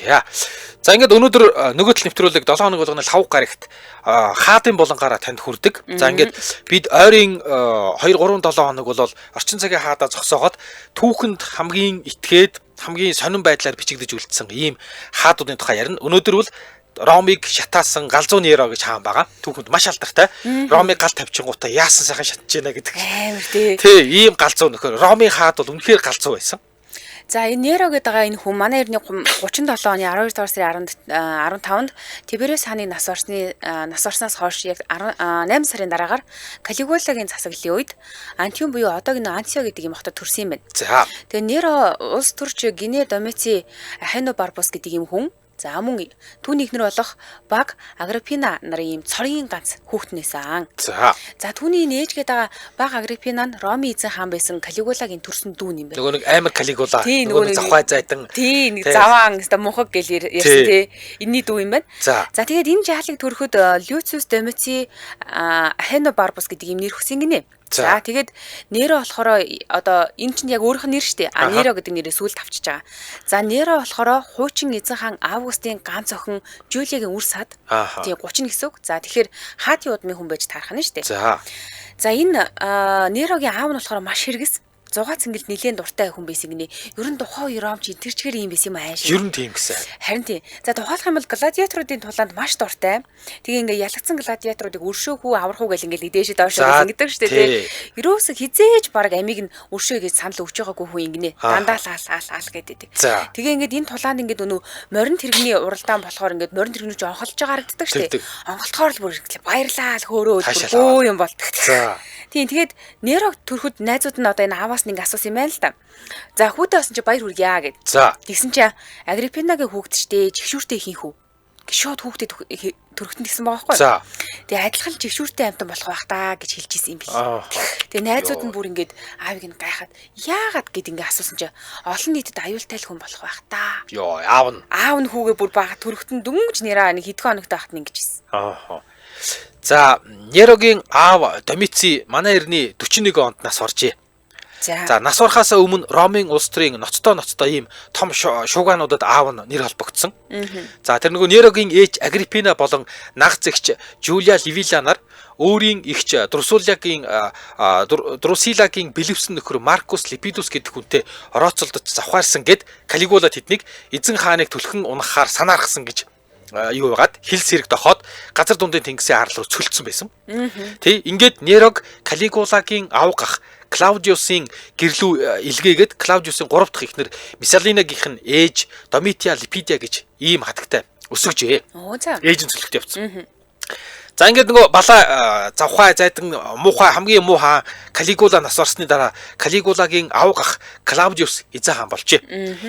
За. За ингээд өнөөдөр нөгөө тал нэвтрүүлэг 7 хоног болгоно лхавг гарагт хаадын болонгаараа танд хүрдэг. За ингээд бид ойрын 2 3 7 хоног бол орчин цагийн хаадаа зогсоогоод түүхэнд хамгийн итгээд хамгийн сонин байдлаар бичигдэж үлдсэн ийм хаадуудын тухай ярина. Өнөөдөр бол Ромыг шатаасан галзуу Неро гэж хаан байгаа. Түүхэнд маш алдартай. Ромыг гал тавьчихгуудаа яасан сайхан шатж гинэ гэдэг. Амар тий. Тий, ийм галзуу нөхөр. Ромын хаад бол үнэхээр галзуу байсан. За энэ Неро гэдэг байгаа энэ хүн манай эртний 37 оны 12 дугаар сарын 15-нд Тибериус хааны нас орсны нас орсноос хойш яг 8 сарын дараагаар Калигулагийн засаглалын үед Антиум буюу одоогийн Антио гэдэг юм хотод төрсөн юм байна. За. Тэгээ Неро улс төрч Гине Домици Ахенобарбус гэдэг юм хүн. За мөн түүний эхнэр болох Баг Агриппина нарын ийм цорын ганц хүүхднээсэн. За. За түүний нээж гэдэг байгаа Баг Агриппина нь Ромын эзэн хаан байсан Калигулагийн төрсэн дүү юм байна. Нөгөө нэг амар Калигула, нөгөө нэг завхай зайдан. Тий, нэг заваан өстой мунхаг гэл ярьсан тий. Энийний дүү юм байна. За тэгээд энэ жаалыг төрөхөд Люциус Домици Ахенобарбус гэдэг ийм нэр өгсөн гинэ. За тэгээд Неро болохоор одоо энэ чинь яг өөрийнх нь нэр шүү дээ. А Неро гэдэг нэрээ сүүлд авчиж байгаа. За Неро болохоор хуучин эзэн хаан Августын ганц охин Жулиагийн үр сад. Тий 30 гэсэн үг. За тэгэхээр хаадын удмын хүн байж таарах нь шүү дээ. За. За энэ Нерогийн аав нь болохоор маш хэрэгс. Зугаа цэнгэлд нилээн дуртай хүн байсан гинэ. Ер нь тухайн үе Ромч тэр чигээр юм байсан юм ааш. Ер нь тийм гэсэн. Харин тийм. За тухайлах юм бол гладиаторуудын тулаанд маш дуртай. Тэгээ ингээ ялагдсан гладиаторуудыг өршөөх үү, аврах уу гэл ингээ дээшээ доошоо гэсэн гэдэг шүү дээ тий. Ерөөсө хизээж баг амийг нь өршөө гэж санал өгч байгаагүй хүн ингэнэ. Дандаа л аал аал аал гэдэг. Тэгээ ингээд энэ тулаанд ингээд өнөө морин тэрэгний уралдаан болохоор ингээд морин тэрэгнүү ч онхолж байгаа харагддаг шүү дээ. Онхолтохоор л бүр баярлаа л хөөрөө бөө юм болдог. Тийм тэгээд Нерог төрөхөд найзууд нь одоо энэ ааваас нэг асуусан юм байна л да. За хүүтэй болсон чи баяр хүргье гэд. За. Тэгсэн чи Агриппинагийн хүүхэд штэ чигшүүртэй хийн хүү. Гэж шууд хүүхдэд төрөхтөн тэгсэн байгаа байхгүй. За. Тэгээ адилхан чигшүүртэй амтан болох байх та гэж хэлж исэн юм бэл. Тэгээ найзууд нь бүр ингээд аавыг нь гайхаад яагаад гэд ингээд асуусан чи олон нийтэд аюултай л хүн болох байх та. Йоо аав нь. Аав нь хүүгээ бүр бага төрөхтөн дөнгөж нэраа нэг хэдхэн хоногтой байхад нь ингэж хэлсэн. Аа. За Нерогийн аав Домици манай эртний 41 онд нас оржээ. За нас орохоос өмнө Ромын улс төрийн ноцтой ийм том шуугаануудад аав нь нэр холбогдсон. За тэр нөгөө Нерогийн ээж Агриппина болон наг зэгч Жулия Ливила нар өөрийн эгч Друсилагийн бэлэвсэн нөхөр Маркус Липидус гэдэг хүнтэй орооцолдож завхаарсан гэд Калигула тэднийг эзэн хааныг түлхэн унахаар санаархсан гэж юу байгаад хил сэрэг дохоод газар дундын тэнгисийн арал руу цөлцсөн байсан. Тий, ингээд Нерог Калигулагийн авга ах Клаудиусын гэрлүү илгээгээд Клаудиусын 3 дахь эхнэр Мисалинагийнх нь ээж Домития Липидия гэж ийм хатагтай өсгөжээ. Ээж нь цөлхөд явцсан. За ингээд нөгөө балаа завхай зайдан муухай хамгийн муухай Калигула нас орсны дараа Калигулагийн авга ах Клаудиус эзэн хаан болжээ.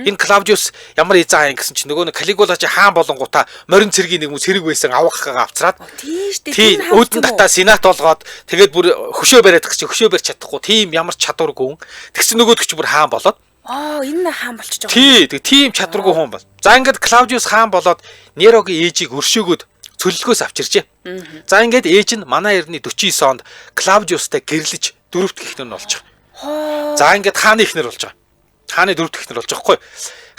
Энэ Клаудиус ямар эзэн хаан гэсэн чинь нөгөө нэг Калигула чи хаан болонгуудаа морин цэргийн нэг юм цэрэг байсан авга ахгаа авцраад тийм шүү дээ. Тийм үүдэн татаа сенат болгоод тэгээд бүр хөшөө бариад чи хөшөө барьж чадахгүй тийм ямар чадваргүй хүн. Тэгсэн нөгөөдөг чи бүр хаан болоод Аа энэ хаан болчихж байгаа. Тий, тэг тийм чадваргүй хүн бол. За ингээд Клаудиус хаан болоод Нерогийн ээжийг өршөөгөөд цөллөгөөс авчирчээ. За ингээд ээж нь манай эртний 49 онд Клаудиустай гэрлэж дөрөвт эхнэр нь болж байгаа. За ингээд хааны эхнэр болж байгаа. Хааны дөрөвт эхнэр болж байгаа хгүй.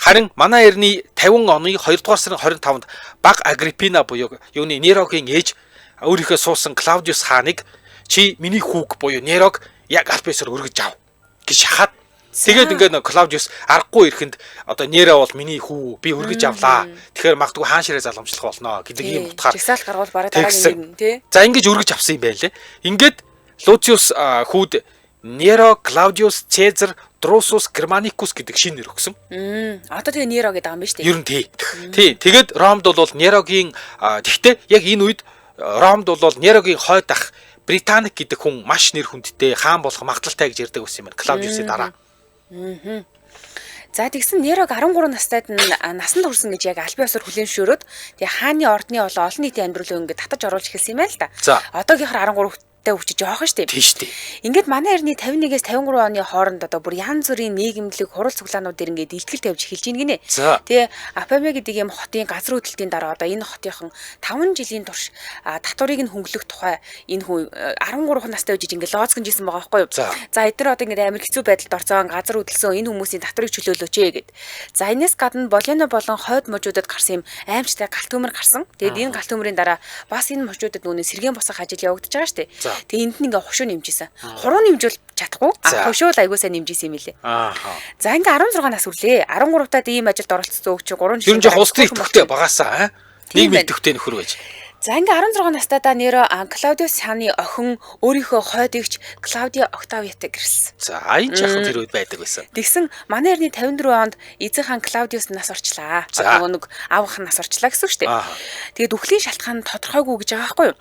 Харин манай эртний 50 оны 2 дугаар сарын 25-нд баг Агриппина буюу юуны Нерогийн ээж өөрийнхөө суусан Клаудиус хааныг чи миний хүүг буюу Нерог яг аль биесээр өргөж ав гэж шахаад тэгээд ингээд Клаудиус аргагүй ирэхэнд одоо Неро бол миний хүү би өргөж авлаа. Тэгэхээр магадгүй хаан ширээ залгамжлах болно гэдэг ийм утгаар жагсаалт гаргуул бараа дараагийн юм тий. За ингэж өргөж авсан юм байна лээ. Ингээд Луциус хүүд Неро, Клаудиус, Цезар, Друсус, Германикус гэдэг шинэ нэр өгсөн. Одоо тэгээ Неро гэдэг юм байна шүү дээ. Ер нь тий. Тий. Тэгээд Ромд бол Нерогийн тэгтээ яг энэ үед Ромд бол Нерогийн хойд ах Британик гэдэг хүн маш нэр хүндтэй хаан болох магадлалтай гэж ярьдаг байсан юм байна. Клаудиусын дараа. За тэгсэн Нерог 13 настайд нь насанд хүрсэн гэж яг албан ёсоор хүлээн зөвшөөрөөд тэгээ хааны ордны болон олон нийтийн амьдрал руу ингээд татаж оруулж эхэлсэн юм байна л да. Одоогийнхоор 13 настай хүүч жоохон шүү дээ. Тийм шүү дээ. Ингээд манай эртний 51-ээс 53 оны хооронд одоо бүр янз бүрийн нийгэмлэг хурал цуглаанууд дэр ингээд илтгэл тавьж эхэлж байна гинэ. Тэгээ Апаме гэдэг юм хотын газар хөдлөлтийн дараа одоо энэ хотынхон 5 жилийн турш татварыг нь хөнгөлөх тухай энэ хүн 13 настай байж ингээд лоцгонж исэн байгаа байхгүй юу. За эдгээр одоо ингээд амар хэцүү байдалд орсон, газар хөдөлсөн, энэ хүмүүсийн татварыг чөлөөлөөч ээ гэд. За энэс гадна Болино болон хойд мужуудад гарсан юм аимшигтай галт төмөр гарсан. Тэгээд энэ галт төмрийн дараа бас энэ мужуудад нүуний сэргээн босгох ажил явагдаж байгаа шүү дээ. Тэгээ энд нь ингээ хошуу нэмжсэн. Хуруу нэмжүүл чадахгүй. А хошуу л айгуу сайн нэмжсэн юм лээ. За ингээ 16 нас хүрлээ. 13 таад ийм ажилд оролцсон үг чи 3 жил. Ер нь жоох улс төрийн идэвхтэй багаасаа нийгэм идэвхтэй нөхөр байж. За ингээ 16 настайдаа Неро Клаудиус хааны охин өөрийнхөө хойд эгч Клаудиа Октавиатай гэрэлсэн. За энэ ч яг тэр үед байдаг байсан. Тэгсэн манай эртний 54 онд эзэн хаан Клаудиус нас орчлаа. Одоо нэг аав хан нас орчлаа гэсэн үг шүү дээ. Тэгээд үхлийн шалтгаан тодорхойгүй гэж байгаа байхгүй юу?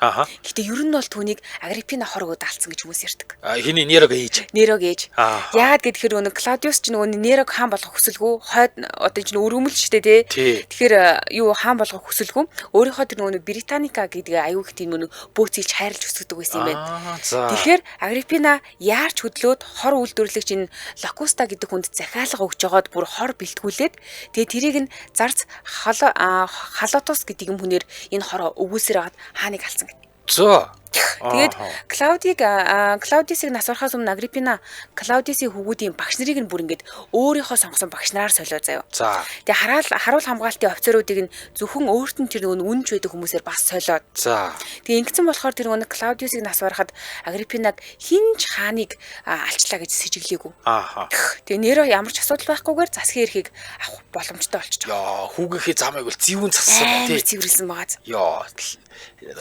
Гэтэ ер нь бол түүнийг Агриппина хор өгөөд алдсан гэж хүмүүс ярьдаг. Хиний Нерог ээж. Нерог ээж. Яагаад гэхээр нөгөө Клаудиус ч нөгөө Нерог хаан болох хүсэлгүй, хойд одоо чинь өргөмөл шүү дээ тий. Тэгэхээр юу хаан болох хүсэлгүй. Өөрийнхөө тэр нөгөө Британик гэдэг аюу их тийм нэг бөөцөлж хайрлж өсгдөг байсан юм байна. Тэгэхээр Агриппина яарч хөдлөөд хор үйлдвэрлэгч энэ Локуста гэдэг хүнд захиалга өгч жогоод бүр хор бэлтгүүлээд тэгээ тэрийг нь зарц Халотус гэдэг юм хүнээр энэ хороо өвгүүлсээр хагаад хааныг алдсан гэдэг. За. Тэгээд Клаудиусыг нас барахаас өмнө Агриппина Клаудиусын хүүгүүдийн багш нарыг нь бүр ингээд өөрийнхөө сонгосон багш нараар солио заяа. За. Тэгээ харуул хамгаалтын офицеруудыг нь зөвхөн өөрт нь тэр нөгөө үнэнч байдаг хүмүүсээр бас солиод. За. Тэгээ ингэсэн болохоор тэр нөгөө Клаудиусыг нас барахад Агриппинаг хинч хааныг алчлаа гэж сэжиглээгүй. Ааха. Тэгээ Неро ямар ч асуудал байхгүйгээр засгийн эрхийг авах боломжтой болчихж байгаа. Яа, хүүгийнхээ замыг бол зэвүүн зассан байна тий. Зэвэрлсэн байгаа. Яа.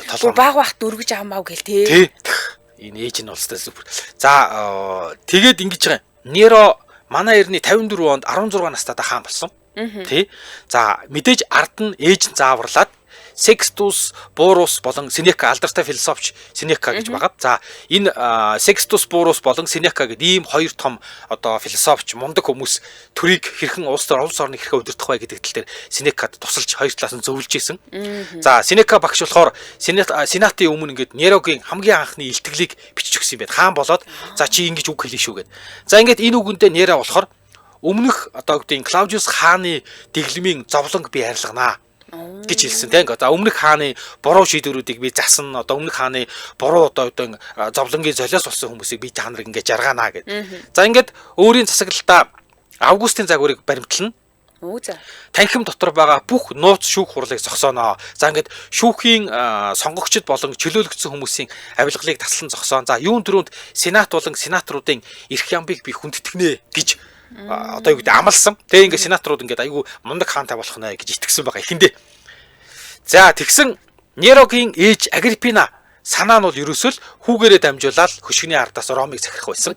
Толгой баг бах дөргөж авмаа гэл тий. Тий. Энэ ээж нь улстай супер. За тэгээд ингэж байгаа юм. Неро манай эртний 54 онд 16 настайдаа хаан болсон. Тий. За мэдээж ард нь ээж нь зааварлаад Секстус Бурус болон Сенека, алдартай философч Сенека гэж байгаа. За энэ Секстус Бурус болон Сенека гэдэг ийм хоёр том одоо философч мундаг хүмүүс төрийг хэрхэн улс орныг хэрхэн удирдах вэ гэдэг тал дээр Сенекад тусалж хоёр талаас нь зөвлөж исэн. За Сенека багш болохоор Сенатын өмнө ингээд Нерогийн хамгийн анхны илтгэлийг бичиж өгсөн юм байна. Хаан болоод за чи ингэж үг хэлнэ шүү гэд. За ингээд энэ үгэндээ Неро болохоор өмнөх одоо гэдэг Клаудиус хааны дэглэмийн зовлонг би арилганаа гэж хэлсэн тийм. За өмнөх хааны буруу шийдвэрүүдийг би засна. Одоо өмнөх хааны буруу одоо зовлонгийн золиос болсон хүмүүсийг би та нарыг ингээд жаргаана гэд. За ингээд өөрийн засаглалтаа Августын загварыг баримтлана. Үү за. Танхим дотор байгаа бүх нууц шүүх хурлыг зогсооно. За ингээд шүүхийн сонгогчид болон чөлөөлөгдсөн хүмүүсийн авилгалыг таслан зогсоон. За юун түрүүнд сенат болон сенаторуудын эрх ямбыг би хүндэтгэнэ гэж одоо юу гэдэг амласан. Тэгээ ингээд сенаторууд ингээд айгүй мундаг хаантай болох нэ гэж итгэсэн байгаа эхэндээ. За тэгсэн Нерогийн ээж Агриппина санаа нь бол ерөөсөө л хүүгээрээ дамжуулаад хөшигний ардаас Ромыг захирах байсан.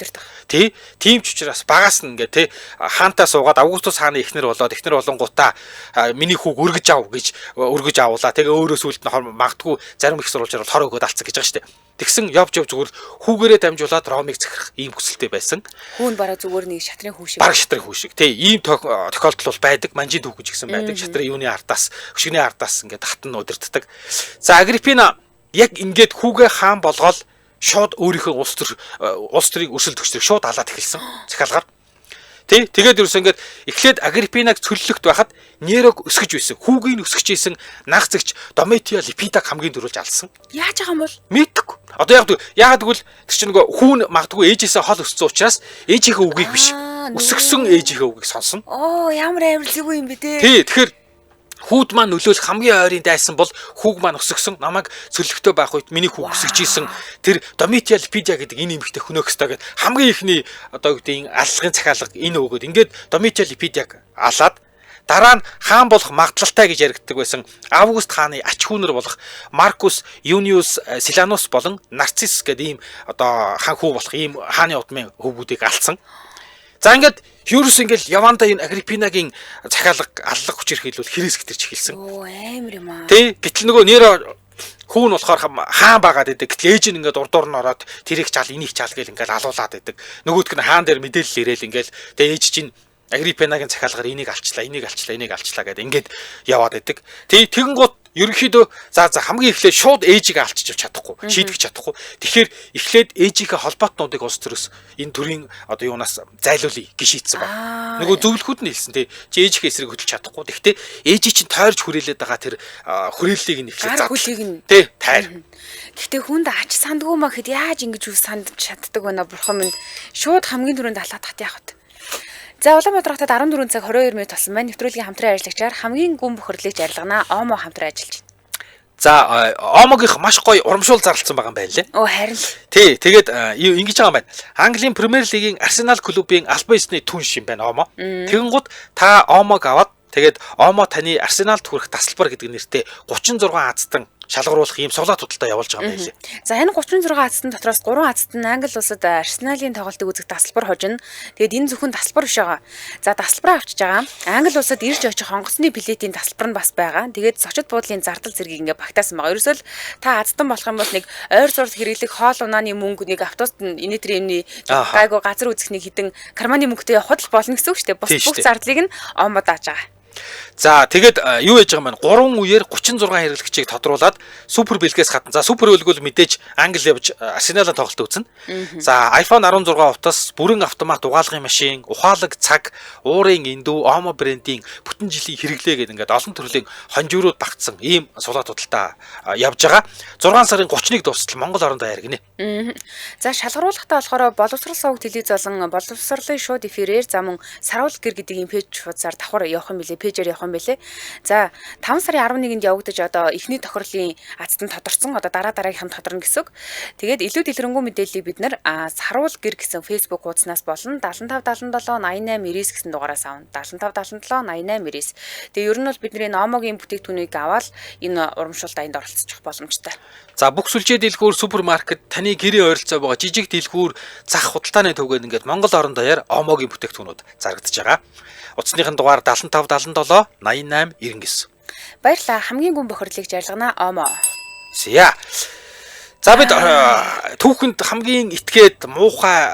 Тий. Тийм ч учраас багаас нь ингээ тий хаантаа суугаад Августус хааны эхнэр болоод эхнэр болонгуудаа миний хүүг өргөж ав гэж өргөж авуулаа. Тэгээ өөрөө сүүлд нь магадгүй зарим их сурвалжаар бол хор өгөөд алдсан гэж байгаа шүү дээ. Тэгсэн явж явж зүгээр хүүгээрээ дамжуулаад Ромыг захирах ийм хүсэлтэй байсан. Хүү нь бараг зүгээр нэг шатрын хүү шиг. Бараг шатрын хүү шиг. Тий, ийм тохиолдол бол байдаг. Манжийн түүх гэж гисэн байдаг. Шатрын юуны ардаас, хөшигний ардаас ингээ татан удирддаг. За Агриппина яг ингээд хүүгээ хаан болгоол шууд өөрийнхөө улс төрийг өрсөлд өгчрийг шууд алаад эхэлсэн. Захиалгаар. Тий, тэгээд ерөөсөө ингээд эхлээд Агриппинаг цөллөгт байхад Нерог өсгөж байсан. Хүүгийг өсгөж исэн наг зэгч Дометиа Липидаг хамгийн дөрүүлж алсан. Яаж байгаа юм бол? Мэдгүй. Одоо яг яагаад гэвэл тэр чинь нөгөө хүүн магадгүй ээжээсээ хол өссөн учраас ээжийнхээ үгийг биш өсгсөн ээжийнхээ үгийг сонсно. Оо, ямар амар зүг юм бэ те. Тий, тэгэхээр хүүд маань нөлөөлөх хамгийн ойрын дайсан бол хүүг маань өсгсөн. Намайг цөллөгтөө байх үед миний хүүг өсгөж исэн тэр Дометиа Липидиа гэдэг энэ эмэгтэй хөнөөх ёстой гэд хамгийн ихний одоо гэдэг аллагын захиалга энэ өгөөд ингээд Дометиа Липидиаг алаад дараа нь хаан болох магадлалтай гэж яригддаг байсан Август хааны ач хүүнэр болох Маркус Юниус Силанус болон Нарцисс гэдэг ийм одоо хаан хүү болох ийм хааны удмын хөвгүүдийг алдсан. За ингээд ерөөс ингээл явандаа энэ Агриппинагийн захиалга аллах хүч эрхийлвэл хэрээс гэтэрч эхэлсэн. Оо амар юм аа. Тий, гэтэл нөгөө Неро хүү нь болохоор хаан байгаад байдаг. Гэтэл ээж нь ингээд урдуур нь ороод тэрийг чал, энийг чал гэл ингээд алуулаад байдаг. Нөгөөтг нь хаан дээр мэдээлэл ирээл ингээл тэгээ ээж чинь Агриппинагийн захиалгаар энийг алчлаа, энийг алчлаа, энийг алчлаа гэдэг ингээд яваад байдаг. Тий, тэгэнгүүт Ерөнхийдөө за хамгийн эхлээд шууд ээжигээ алчиж чадахгүй, шийдэх чадахгүй. Тэгэхээр эхлээд ээжийнхээ холбоотнуудыг улс төрөөс энэ төрийн одоо юунаас зайлуулъя гэж шийдсэн байна. Нөгөө зөвлөхүүд нь хэлсэн тий. Чи ээжийнхээ эсрэг хөдөлж чадахгүй. Тэгэхдээ ээжий чинь тойрж хүрээлээд байгаа тэр хүрээллийг нь эхлээд заа. Хүлийг нь тий тайр. Гэхдээ хүнд ач сандгүй маа гэхэд яаж ингэж юу санд чаддаг байна бурхан минь. Шууд хамгийн түрүүнд алаад тат яах вэ? За Улаанбаатар хотод 14 цаг 22 минут болсон байна. Нэвтрүүлгийн хамтран ажиллагчаар хамгийн гүн бохирлыг жаргалгана. Омо хамтран ажиллаж байна. За Омогийнх маш гоё урамшуул зарлцсан байгаа юм байна лээ. Оо харин л. Тий, тэгээд ингэж байгаа юм байна. Английн Премьер Лигийн Арсенал клубын албан ёсны түнш юм байна Омо. Тэгэнгүүт та Омог аваад тэгээд Омо таны Арсеналд хүрэх тасалбар гэдэг нэртэй 36 азтан шалгаруулах ийм суглаа судалтай явуулж байгаа юм байна лээ. За энэ 36 азтан дотроос 3 азтан Англи улсад Арсеналын тоглолтыг үзэх тасалбар хожино. Тэгээд энэ зөвхөн тасалбар биш байгаа. За тасалбараа авчиж байгаа. Англи улсад ирж очих онгоцны билетийн тасалбар нь бас байгаа. Тэгээд зочид буудлын зардал зэргийг ингээ багтаасан байгаа. Ерөөсөө л та азтан болох юм бол нэг ойр зурд хэрэглэх хоол унааны мөнгө, нэг автобус энэ тэр юмны гайгүй газар үзэх нэг хідэн карманы мөнгөтэй явхад л болно гэсэн үг шүү дээ. Бус бүх зардлыг нь Омо дааж байгаа. За тэгээд юу яаж байгаа юм бэ? 3 үеэр 36 хэрэглэгчийг тодруулаад супер бэлгээс гадна. За супер бэлг бол мэдээж Англи явж Арсеналын тоглолт үзнэ. За iPhone 16 утас, бүрэн автомат угаалгын машин, ухаалаг цаг, уурын эндүү, Омо брендийн бүтэн жилийн хэрэглээ гэдэг ингээд олон төрлийн хонжуурууд багтсан ийм сулаа тудалдаа явж байгаа. 6 сарын 31-нд дуустал Монгол орондоо яригнэ. За шалгаруулгатай болохоор боловсрал сувг телевиз болон боловсролын шууд эфирээр за мөн саруул гэр гэдэг ийм пэйж хуудасаар давхар явах юм билээ. Пэйжээр явах юм билээ. За 5 сарын 11-нд явагдаж одоо эхний тохирлын азтан тодорцсон. Одоо дараа дараагийнх нь тодорно гэсэн үг. Тэгээд илүү дэлгэрэнгүй мэдээллийг бид нар саруул гэр гэсэн Facebook хуудаснаас болон 75 77 88 99 гэсэн дугаараас авна. 75 77 88 99. Тэгээ ер нь бол бидний Номогийн бүтээгдэхүүнийг аваад энэ урамшуултаа энд оролцох боломжтой. За бүх сүлжээ дэлгүүр, супермаркет, таны гэрээ ойролцоо байгаа жижиг дэлгүүр, зах худалдааны төвгээд ингээд Монгол орон даяар Омогийн бүтээгдэхүүнүүд зарагдаж байгаа. Утасныхын дугаар 75 77 88 99. Баярлалаа. Хамгийн гүн бохирлыг жаргалгана Омо. За. За бид түүхэнд хамгийн итгээд муухай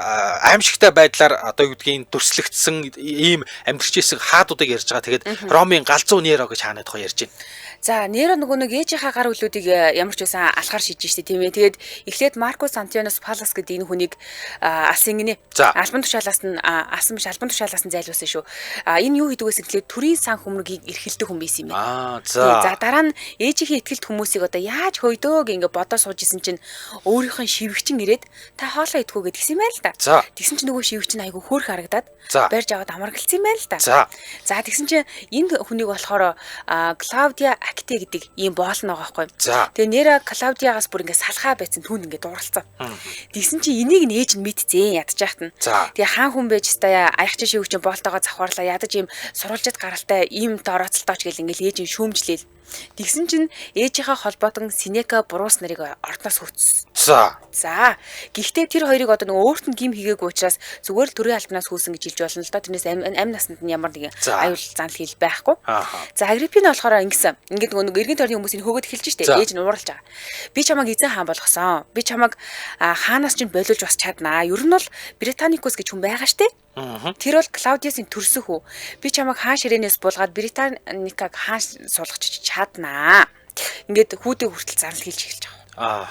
аимшигтай байдлаар одоо юу гэдгийг дүрслэгдсэн ийм амьдарч исэн хаадуудыг ярьж байгаа. Тэгээд Ромын галзуу Неро гэж хааны тухай ярьж байна. За Неро нөгөө нэг ээжийнхаа гар үлүүдийг ямар ч байсан алхаар шийдэж штэ тийм ээ. Тэгээд эхлээд Маркус Антониус Паллас гэдэг энэ хүнийг алсан гинэ. Албан тушаалаас нь алсан биш, албан тушаалаас нь зайлуулсан шүү. Энэ юу хийдэг вэ гэхлээр төрийн сан хөмрөгийг эрхэлдэг хүн байсан юм байна. За. За дараа нь ээжийнхээ ихтгэлт хүмүүсийг одоо яаж хойдөө гэх ингээ бодоо сууж исэн чинь өөрийнх нь шивгчин ирээд та хоолоо идэхүү гэдгсэн юм байна л да. Тэгсэн чинь нөгөө шивгчин айгүй хөөх харагдаад барьж аваад амаргалсан юм байна л да. За тэгсэн чинь энэ хүнийг болохоор Клаудиа Акте гэдэг ийм боолно байгаа байхгүй. Тэгээ Нера Клаудиагаас бүр ингээ салхаа байцсан түүнд ингээ дууралцсан. Тэгсэн чинь энийг нь ээж нь мэдцэн ядчих нь. Тэгээ хаан хүн байж стая аягчин шивгчин боолтойгоо завхаарлаа ядаж ийм сурвалжид гаралтай ийм тооцолтооч гэл ингээл ээж нь шүүмжлээл. Тэгсэн чинь ээжийнхээ холбоотон Синека Брус нарыг ордноос хөөцсөн. За. За. Гэхдээ тэр хоёрыг одоо нөгөө өөрт нь гим хийгээгүй учраас зүгээр л төрийн албанаас хөөсөн гэж хэлж болно л доо. Тэрнээс амь насанд нь ямар нэгэн аюул занал хэл байхгүй. За Агриппина болохоор ингэсэн. Ингээд нөгөө эргэн тойрны хүмүүсийг хөөгд эхэлж штэ. Ээж нь ууралж байгаа. Би чамайг эзэн хаан болгосон. Би чамайг хаанаас чинь болиулж бас чаднаа. Ер нь бол Британикус гэж хүн байгаа штэ. Тэр бол Клаудиусын төрсөн хүү. Би чамайг хаан ширээнээс буулгаад Британикаг хаан суулгах чаднаа. Ингээд хүүдээ хүртэл занал хийлж эхэлж байгаа.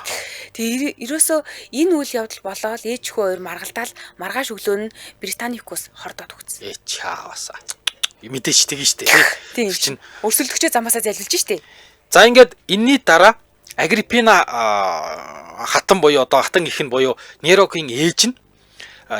Тэгээ ерөөсөө энэ үйл явдал болоод ээж хүү хоёр маргалдаал маргааш өглөө нь Британикус хордоод өгсөн. Ээ чаавасаа. Мэдээч тэгэн штэ. Тэр чинь өрсөлдөгчөө замаасаа залилж штэ. За ингээд энэний дараа Агриппина хатан буюу одоо хатан их нь буюу Нерогийн ээж нь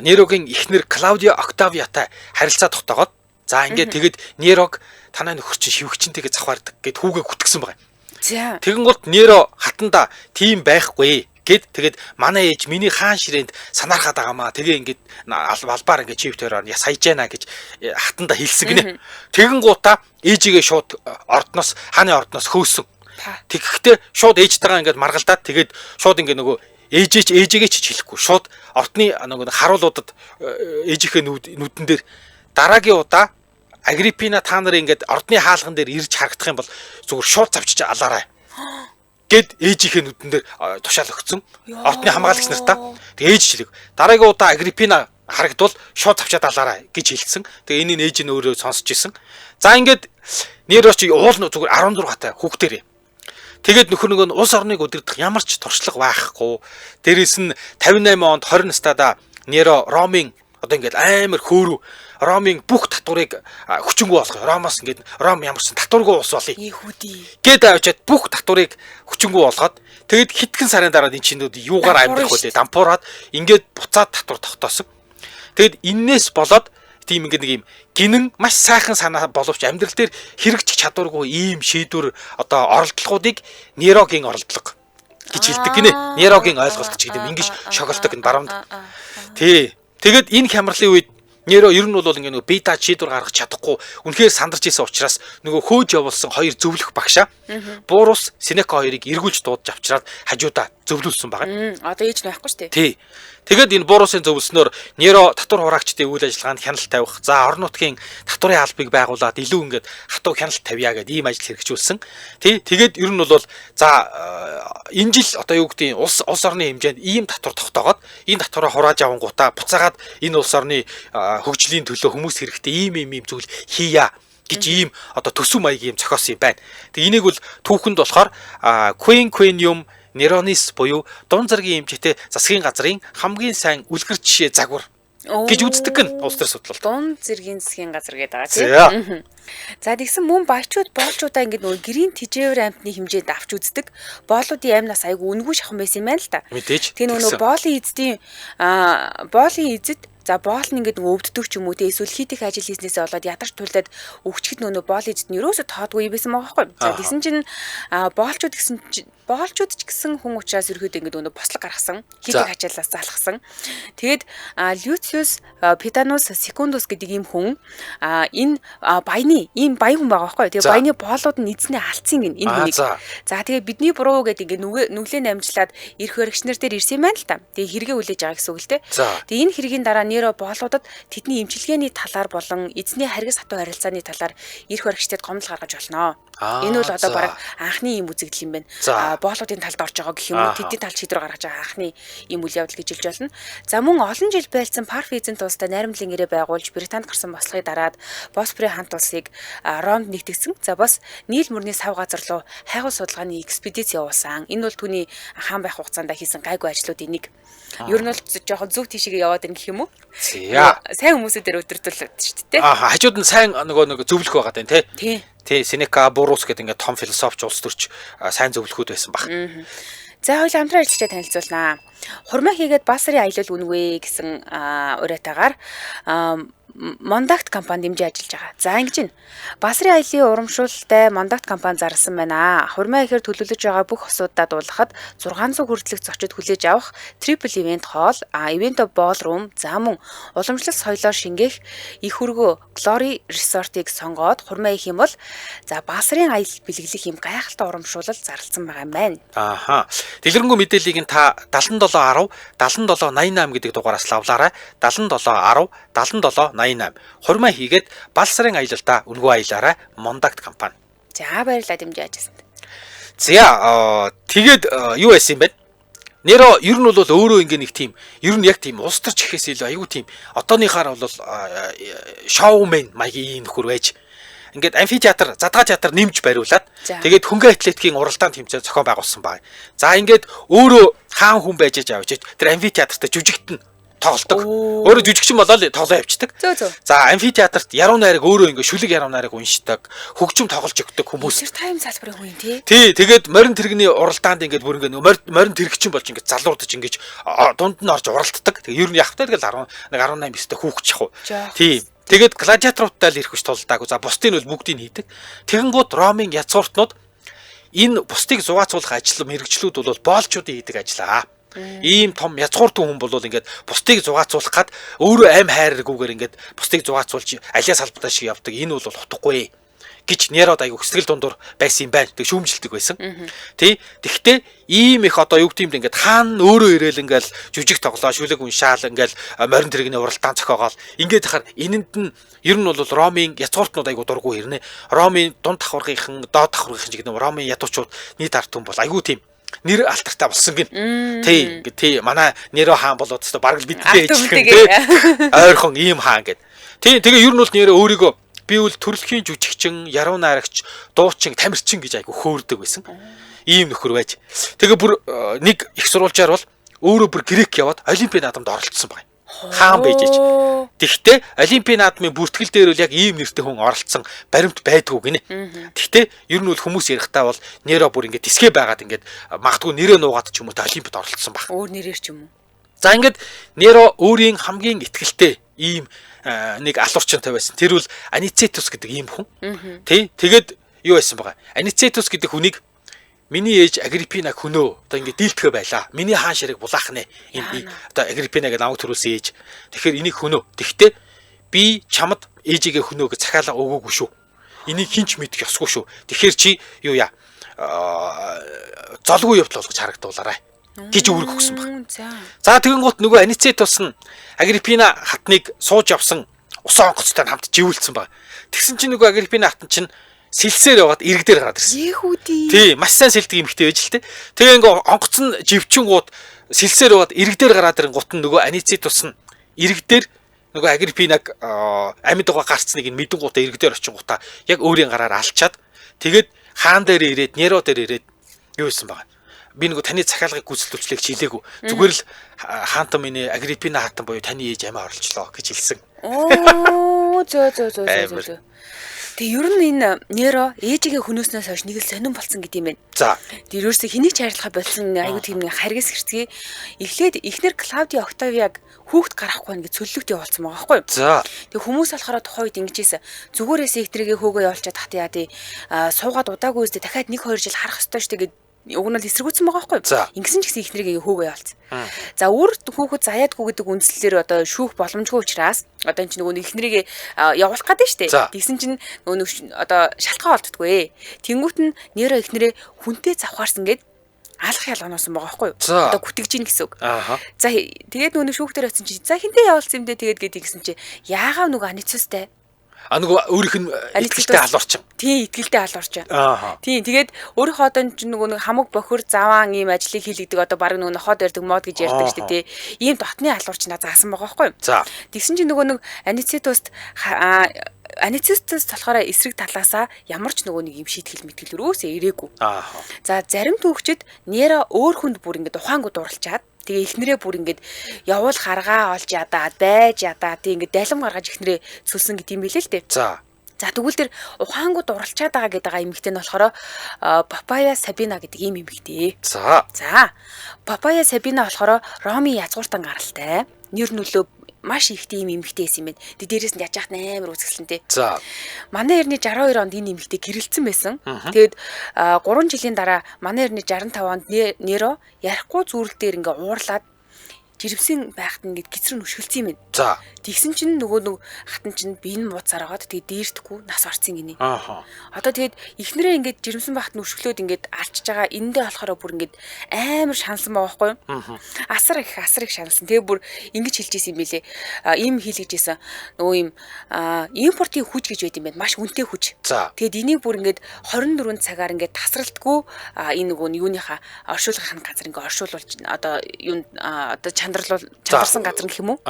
Нерогийн эхнэр Клаудиа Октавиатай харилцаа тогтоогоод за ингээд тэгэд Нерог танай нөхөр чинь шивгчэнтэйгээ завхаардаг гэд хүүгээ гүтгсэн байгаа юм. За. Тэгэнгүүт Неро хатанда тийм байхгүй гэд тэгээд манай ээж миний хаан ширээнд санаархаад байгаамаа. Тэгээ ингээд албаар ингээд чив тойроор ясайж яана гэж хатанда хэлсэн гинэ. Тэгэнгуутаа ээжигээ шууд ордноос хааны ордноос хөөсөн. Тэгэхдээ шууд ээжтэйгээ ингээд маргалдаад тэгээд шууд ингээд нөгөө ээжээч ээжигээ ч хэлэхгүй шууд ордны нөгөө харуулуудад ээжийнхээ нүдэн дээр дараагийн удаа Агриппина та нарын ингээд ордны хаалган дээр ирж харагдах юм бол зүгээр шууд завчиж алаарай гэд ээжийнхээ нүдэн дээр тушаал өгсөн. Ордны хамгаалагч нартаа. Тэгээ ээж хэлэг. Дараагийн удаа Агриппина харагдвал шууд завчаад алаарай гэж хэлсэн. Тэгээ энийг ээж нь өөрөө сонсч ирсэн. За ингээд Неро чи уул зүгээр 16 таа хүүхдэрээ. Тэгээд нөхөр нөгөө улс орныг удирдах ямар ч туршлага байхгүй. Дээрээс нь 58 онд 20 настайдаа Неро Ромын одоо ингээд амар хөөрөв Ромын бүх татварыг хүчингү болгоё. Ромоос ингээд Ром ямарсан татваргүй улс болъё. Ийхүүдий. Гээд авчиад бүх татварыг хүчингү болгоод тэгэд хэдхэн сарын дараа энэ чинүүд юугаар амьдрах вэ? Дампуураад ингээд буцаад татвар тогтоосон. Тэгэд эннээс болоод тийм ингээд нэг юм гинэн маш сайхан санаа боловч амьдрал дээр хэрэгжих чадваргүй ийм шийдвэр одоо оролдлогоодыг Нерогийн оролдлого гэж хэлдэг гинэ. Нерогийн ойлголт ч гэдэг юм ингэж шоголдог энэ барунд. Тий. Тэгэд энэ хямралын үед Неро ер нь бол ингээ нөгөө бие дааж шийдвэр гаргах чадахгүй үнэхээр сандарч исэн учраас нөгөө хөөж явуулсан хоёр зөвлөх багшаа Буурус Сенека хоёрыг эргүүлж дуудаж авчираад хажуудаа зөвлүүлсэн байгаа. Одоо ээж нь байхгүй шүү дээ. Тий. Тэгээд энэ Бурусын зөвлөснөөр Неро татвар хураагчдын үйл ажиллагаанд хяналт тавих, за орон нутгийн татварын албыг байгуулад илүү ингээд хатуу хяналт тавья гэдэг ийм ажил хэрэгжүүлсэн. Тий. Тэгээд ер нь бол за энэ жил одоо юу гэдгийг улс орны хэмжээнд ийм татвар тогтоогоод энэ татвараа хурааж авангуудаа буцаагаад энэ улс орны хөгжлийн төлөө хүмүүс хэрэгтэй ийм ийм ийм зүйл хийя гэж ийм одоо төсөв маягийн юм зохиосон юм байна. Тэг энийг бол түүхэнд болохоор Quinquennium Neronis буюу дунд зэргийн хэмжээтэй засгийн газрын хамгийн сайн үлгэр жишээ загвар гэж үздэг гэн улс төр судлалт. Дунд зэргийн засгийн газар гэдэг байгаа тийм. За тэгсэн мөн баячууд боолчуудаа ингээд нөгөө гэрийн тэжээвэр амтны хэмжээнд авч үздэг. Боолуудын амнаас айгүй үнэгүй шахан байсан юм байна л та. Мэдээж. Тэгээ нөгөө боолын эзэдийн боолын эзэд за боол нь ингээд нөгөө өвддөг ч юм уу те эсвэл хит их ажил хийснээсээ болоод ядарч тулдаад өвчгөд нөгөө боол эзэд нь ерөөсө тоодгүй байсан байгаа байхгүй. За тэгсэн чинь боолчууд гэсэн боолчууд ч гэсэн хүн учраас ерөөдөө ингээд нөгөө бослог гаргасан. Хит их ачаалаас залхсан. Тэгээд Люциус Питанус Секундус гэдэг ийм хүн энэ баяны ийм баян хүн байгаа байхгүй. Тэгээд баяны боолууд нь эзнээ алдсан гин энэ хүнийг. За тэгээд бидний буруу гэдэг ингээд нүглээ намжлаад эрх баригч нар дээр ирсэн юм байна л та. Тэгээд хэрэгээ хүлээж байгаа гэсэн үг л те. Тэгээд энэ хэргийн дараа Неро боолуудад тэдний эмчилгээний талаар болон эзний харгас хатуу харилцааны талаар эрх баригчдад гомдол гаргаж болно. Энэ бол одоо бараг анхны ийм үзэгдэл юм байна. Боолуудын талд орж байгаа гэх юм уу, тэдний талд шийдвэр гаргаж байгаа анхны ийм үйл явдал гэж хэлж болно. За мөн олон жил байлцсан Парф эзэнт улстай найрамдлын гэрээ байгуулж Британд гарсан бослогыг дараад Боспорын хамт улсыг Ромд нэгтгсэн. За бас Нийл мөрний сав газар руу хайгуул судалгааны экспедиц явуулсан. Энэ бол түүний хаан байх хугацаанд хийсэн гайгүй ажлуудын нэг. Ер нь бол жоохон зөв тийшээ яваад байна гэх юм уу? Сайн хүмүүсүүдээр өдөртөл шүү дээ. Аа хажууд нь сайн нөгөө зөвлөх байгаа даа тий. Тий, Сенека, Бурус гэдэг ингээд том философч, улс төрч сайн зөвлөхүүд байсан баг. За хоёул хамтран ажиллагчдаа танилцуулнаа. Хурмаа хийгээд Басрын аялал үнэгүй гэсэн уриатаагаар Мондакт компани дэмжиж ажиллаж байгаа. За ингэж байна. Басрын аяллаа урамшуулалтай Мондакт компани зарласан байна. Хурмаа ихээр төлөвлөж байгаа бүх хосуудаа дуулгахад 600 хүртэлх зочид хүлээж авах triple event hall, event ballroom, за мөн уламжлалт соёлоор шингээх их хөргөө Glory Resort-ыг сонгоод хурмаа их юм бол за Басрын аялал бэлэглэх юм гайхалтай урамшуулал зарласан байгаа юм байна. Ааха. Дэлгэрэнгүй мэдээллийг нь та 7710 7788 гэдэг дугаараас лавлаарай. 7710 7788 хурмаа хийгээд бал сарын аялалдаа үнэгүй аялаарай. Мондакт компани. За баярлалаа дэмжиж ажилласанд. За тэгээд юу байсан юм бэ? Неро ер нь бол өөрөө ингээ нэг тийм ер нь яг тийм улс төрч гэхээс илүү айгүй тийм одооныхаар бол шоумен маягийн нөхөр байж ингээд амфитеатр, задгаа театр нэмж бариулаад тэгээд хөнгө атлетикийн уралдаан тэмцээн зохион байгуулсан байна. За ингээд өөрөө хаан хүн байж авч тэр амфитеатрт жүжигтэн тоглолдог. Өөрөө жүжигчин болоод тоглоо явчихдаг. За амфитеатрт яруу найраг өөрөө ингээ шүлэг яруу найраг уншдаг, хөгжим тоглож өгдөг хүмүүс. Тэр тайм салбарын хүн юм тий. Тий, тэгээд морин тэрэгний уралдаанд ингээд бүр ингээ морин тэрэгчин болж ингээ залуурдаж ингээд дунд нь орж уралддаг. Тэгээд ер нь явахтай тэгэл 11 18 9-тэй хүүхч яах вэ? Тий. Тэгээд гладиаторуудтай л ирэх хүч тулдаагүй. За бусдын бол бүгдийг хийдэг. Тэгэнгүүт Ромын язгууртнууд энэ бусдыг зугаацуулах ажил мэрэгчлүүд бол боолчуудын хийдэг ажил аа. Ийм том язгууртан хүн бол ингээд бусдыг зугаацуулах гад өөрөө аим хайргүйгээр ингээд бусдыг зугаацуулж алиа салбатаа шиг явдаг. Энэ бол утгагүй гэж Нерод айгу сэтгэл дундуур байсан юм байна. Тэг шүүмжилдэг байсан. Тий. Тэгтээ ийм их одоо юу гэдэм ингээд хаан өөрөө ирээл ингээд жүжиг тоглоо, шүлэг уншаал ингээд морин тэрэгний уралдаан зохиогоол. Ингээд хахаар энэнд нь ер нь бол Ромын язгууртнууд айгу дургу ирнэ. Ромын дунд давхаргынхан, доод давхаргынхан ч гэдэг нь Ромын ядуучууд нийт ард түмэн бол айгу тийм нэр алтартай болсон гин. Тий, ингээд тий манай Неро хаан болоод өстө бараг л бидтэй ижилхэн тий. Ойрхон ийм хаан гэд. Тий, тэгээ ер нь бол Неро өөрийгөө би үл төрөлхийн жүжигчин, яруу найрагч, дуучин, тамирчин гэж айгу хөөрдөг байсан. Ийм нөхөр байж. Тэгээ бүр нэг их сурвалжаар бол өөрөө бүр грек яваад Олимпийн наадамд оролцсон байна. Хаан байж ич. Тэгвэл Олимпийн наадмын бүртгэл дээр бол яг ийм нэртэй хүн оролцсон баримт байдгүй гинэ. Тэгвэл ер нь бол хүмүүс ярихдаа бол Неро бүр ингээд тисгэ байгаад ингээд магадгүй нэрээ нуугаад ч юм уу тэ Олимпиад оролцсон баг. Өөр нэрээр ч юм уу. За ингээд Неро өөрийн хамгийн итгэлтэй ийм нэг алуурчинтай байсан. Тэр бол Аницетус гэдэг ийм хүн. Тэ тэгээд юу байсан байгаа. Аницетус гэдэг хүнийг миний ээж Агриппина хөнөө одоо ингээд дийлдэхэ байлаа. Миний хаан ширэг булаах нэ. Энэ одоо Агриппина гэдэг намайг төрүүлсэн ээж. Тэгэхээр энийг хөнөө. Тэгвэл би чамд ээжигээ хөнөө гэж захиалга өгөөгүй шүү. Энийг хинч мэдэх ёсгүй шүү. Тэгэхээр чи юу яа золгүй явдал болгож харагдуулаарай гэж үүрэг өгсөн баг. За тэгэнгүүт нөгөө Аницетус нь Агриппина хатныг сууж явсан усан онгоцтой хамт живүүлсэн баг. Тэгсэн чинь нөгөө Агриппина хатан чинь сэлсээр яваад ирэг дээр гараад ирсэн. Ехүүдий. Тий, маш сайн сэлдэг эмэгтэй байж л тээ. Тэгээ ингээ онгоц нь живчингууд сэлсээр яваад ирэг дээр гараад ирэнгуут нь нөгөө Аницетус нь ирэг дээр нөгөө Агриппинаг амьд байгаа гарцныг нь мэдэнгуутаа ирэг дээр очингуудаа яг өөрийн гараар алчаад тэгээд хаан дээр ирээд Неро дээр ирээд юу хийсэн байгаа. Би нөгөө таны захиалгыг гүйцэтгүүлчлээ гэж хэлээгүй. Зүгээр л хаантан минь Агриппина хаатан буюу таны ээж амиа орлцлоо гэж хэлсэн. Оо зөө зөө зөө зөө зөө. Тэгээ ер нь энэ Неро ээжигээ хөнөөснөөс хойш нэг л сонирн болсон гэдэг юм байна. За. Тэр ерөөсөө хэнийг ч хайрлахаа болсон аюу тийм нэг харгас хэрцгий. Эхлээд эхнэр Клаудиа Октавиаг хүүхд гаргахгүй нэг цөллөгт явуулсан байгаа байхгүй юу? За. Тэгээ хүмүүс болохоор тухайн үед ингэжсэн. Зүгээрээс эхнэргээ хөөгөө явуулчаад хат яа тий. Суугаад удаагүй үстэй дахиад 1-2 жил харах ёстой шүү дээ гэд уг нь бол эсэргүүцсэн байгаа байхгүй юу? Ингэсэн ч гэсэн эхнэргээ хөөгөө явуулсан. За үр хүүхэд заяадгүй гэдэг үндслээр одоо шүүх боломжгүй учраас одоо энэ чинь нөгөө эхнэрийг явуулах гэдэг шүү дээ. Тэгсэн чинь нөгөө одоо шалтгаан олддоггүй. Тэнгүүт нь Неро эхнэрээ хүнтэй завхаарсан гэд алах ялгануулсан байгаа байхгүй юу? Одоо гүтгэж ийн гэсэн үг. За тэгээд нөгөө шүүхтэр очсон чинь за хинтээ явуулсан юм дээ тэгээд гээд ингэсэн чинь яагаад нөгөө Аницустай А нөгөө өөрийнх нь итгэлтэй алуурчин. Тийм, итгэлтэй алуурчин. Тийм, тэгээд өөрийнхөө одоо чинь нөгөө нэг хамаг бохир заваан ийм ажлыг хийлэгдэг одоо баг нөгөө нохоод барьдаг мод гэж ярьдаг шүү дээ, тий. Ийм дотны алуурчнаа заасан байгаа байхгүй юу? За. Тэгсэн чинь нөгөө нэг Аницетуст Аницетус болохоор эсрэг талаасаа ямар ч нөгөө нэг юм шийтгэл мэтгэл өрөөсөө ирээгүй. За зарим түүхчид Неро өөр хүнд бүр ингээд ухаангүй дурлчаад тэгээ эхнэрээ бүр ингээд явуул харгаа олж ядаад байж ядаа тий ингээд далим гаргаж эхнэрээ сүлсэн гэдэг юм билээ л дээ. За. За тэгвэл тэр ухаангүй дурлчаад байгаа гэдэг байгаа эмэгтэй нь болохоор Папая Сабина гэдэг ийм эмэгтэй. За. За. Папая Сабина болохоор Ромын язгууртан гаралтай. Нэр нөлөө маш их тийм эмэгтэй байсан юм байна. Тэг дээрээс нь яж хат амар үзэсгэлэнтэй. За. Манай эртний 62 онд энэ эмэгтэй гэрэлтсэн байсан. Тэгээд 3 жилийн дараа манай эртний 65 онд Неро ярихгүй зүрэл дээр ингээ уурлаад жирэмсэн байхад ингээд гизрэн өшгөлцсөн юм байна. За. Тэгсэн чинь нөгөө нэг хатан чинь би энэ мууцаар агаад тэгээд дээрдэхгүй нас орсон гинэ. Аа. Одоо тэгээд эхнэрээ ингээд жирэмсэн байхад нь өшгөлөөд ингээд алчж байгаа эндээ болохоор бүр ингээд амар шаналсан байгаа байхгүй юу? Асар их шаналсан. Тэгээ бүр ингэж хэлж исэн юм билээ. Ийм хийлгэж исэн. Нөгөө ийм импортын хүч гэж байд юм байна. Маш үнэтэй хүч. За. Тэгээд энийг бүр ингээд 24 цагаар ингээд тасралтгүй энэ нөгөө юуныхаа оршуулгын газар ингээд оршуулж одоо юу одоо чандарсан газар гэх юм уу?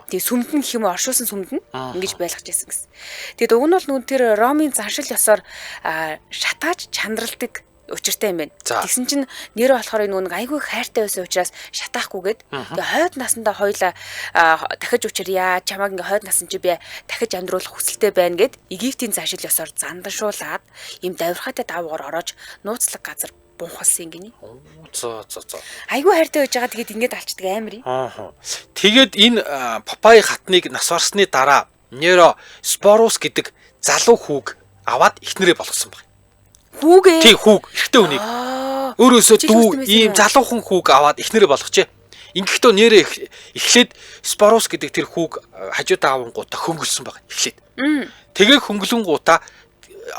Тэгээ сүмд нь гэх юм уу оршуулсан сүмд нь ингэж байлгаж байсан гэсэн. Тэгээд уг нь бол нүн тэр Ромын заншил ёсоор шатааж чандралдаг учиртай юм байна. Тэгсэн чинь Неро болохоор энэ нэг айгүй хайртай байсан учраас шатаахгүйгээд тэгээ хойд насандаа хоёлаа дахиж учирья чамааг ингээ хойд насан чи би дахиж амьдруулах хүсэлтэй байна гэд Египтийн заншил ёсоор занданшуулад ийм давирхаатай давуугаар ороож нууцлаг газар бунхалсан гинэ. За за за. Айгүй хайртай байж байгаа тэгээд ингэж алчдаг амар юм. Аа. Тэгээд энэ Папай хатныг нас барсны дараа Неро Спорус гэдэг залуу хүүг аваад эхнэрээ болгосон баг. Хүүгээ? Тий, хүүг, эрэгтэй хүнийг. Өөрөөсөө дүү ийм залуухан хүүг аваад эхнэрээ болгочээ. Ингэхдээ Неро эхлээд Спорус гэдэг тэр хүүг хажуудаа авангуудаа хөнгөлсөн баг эхлээд. Тэгээ хөнгөлөнгуудаа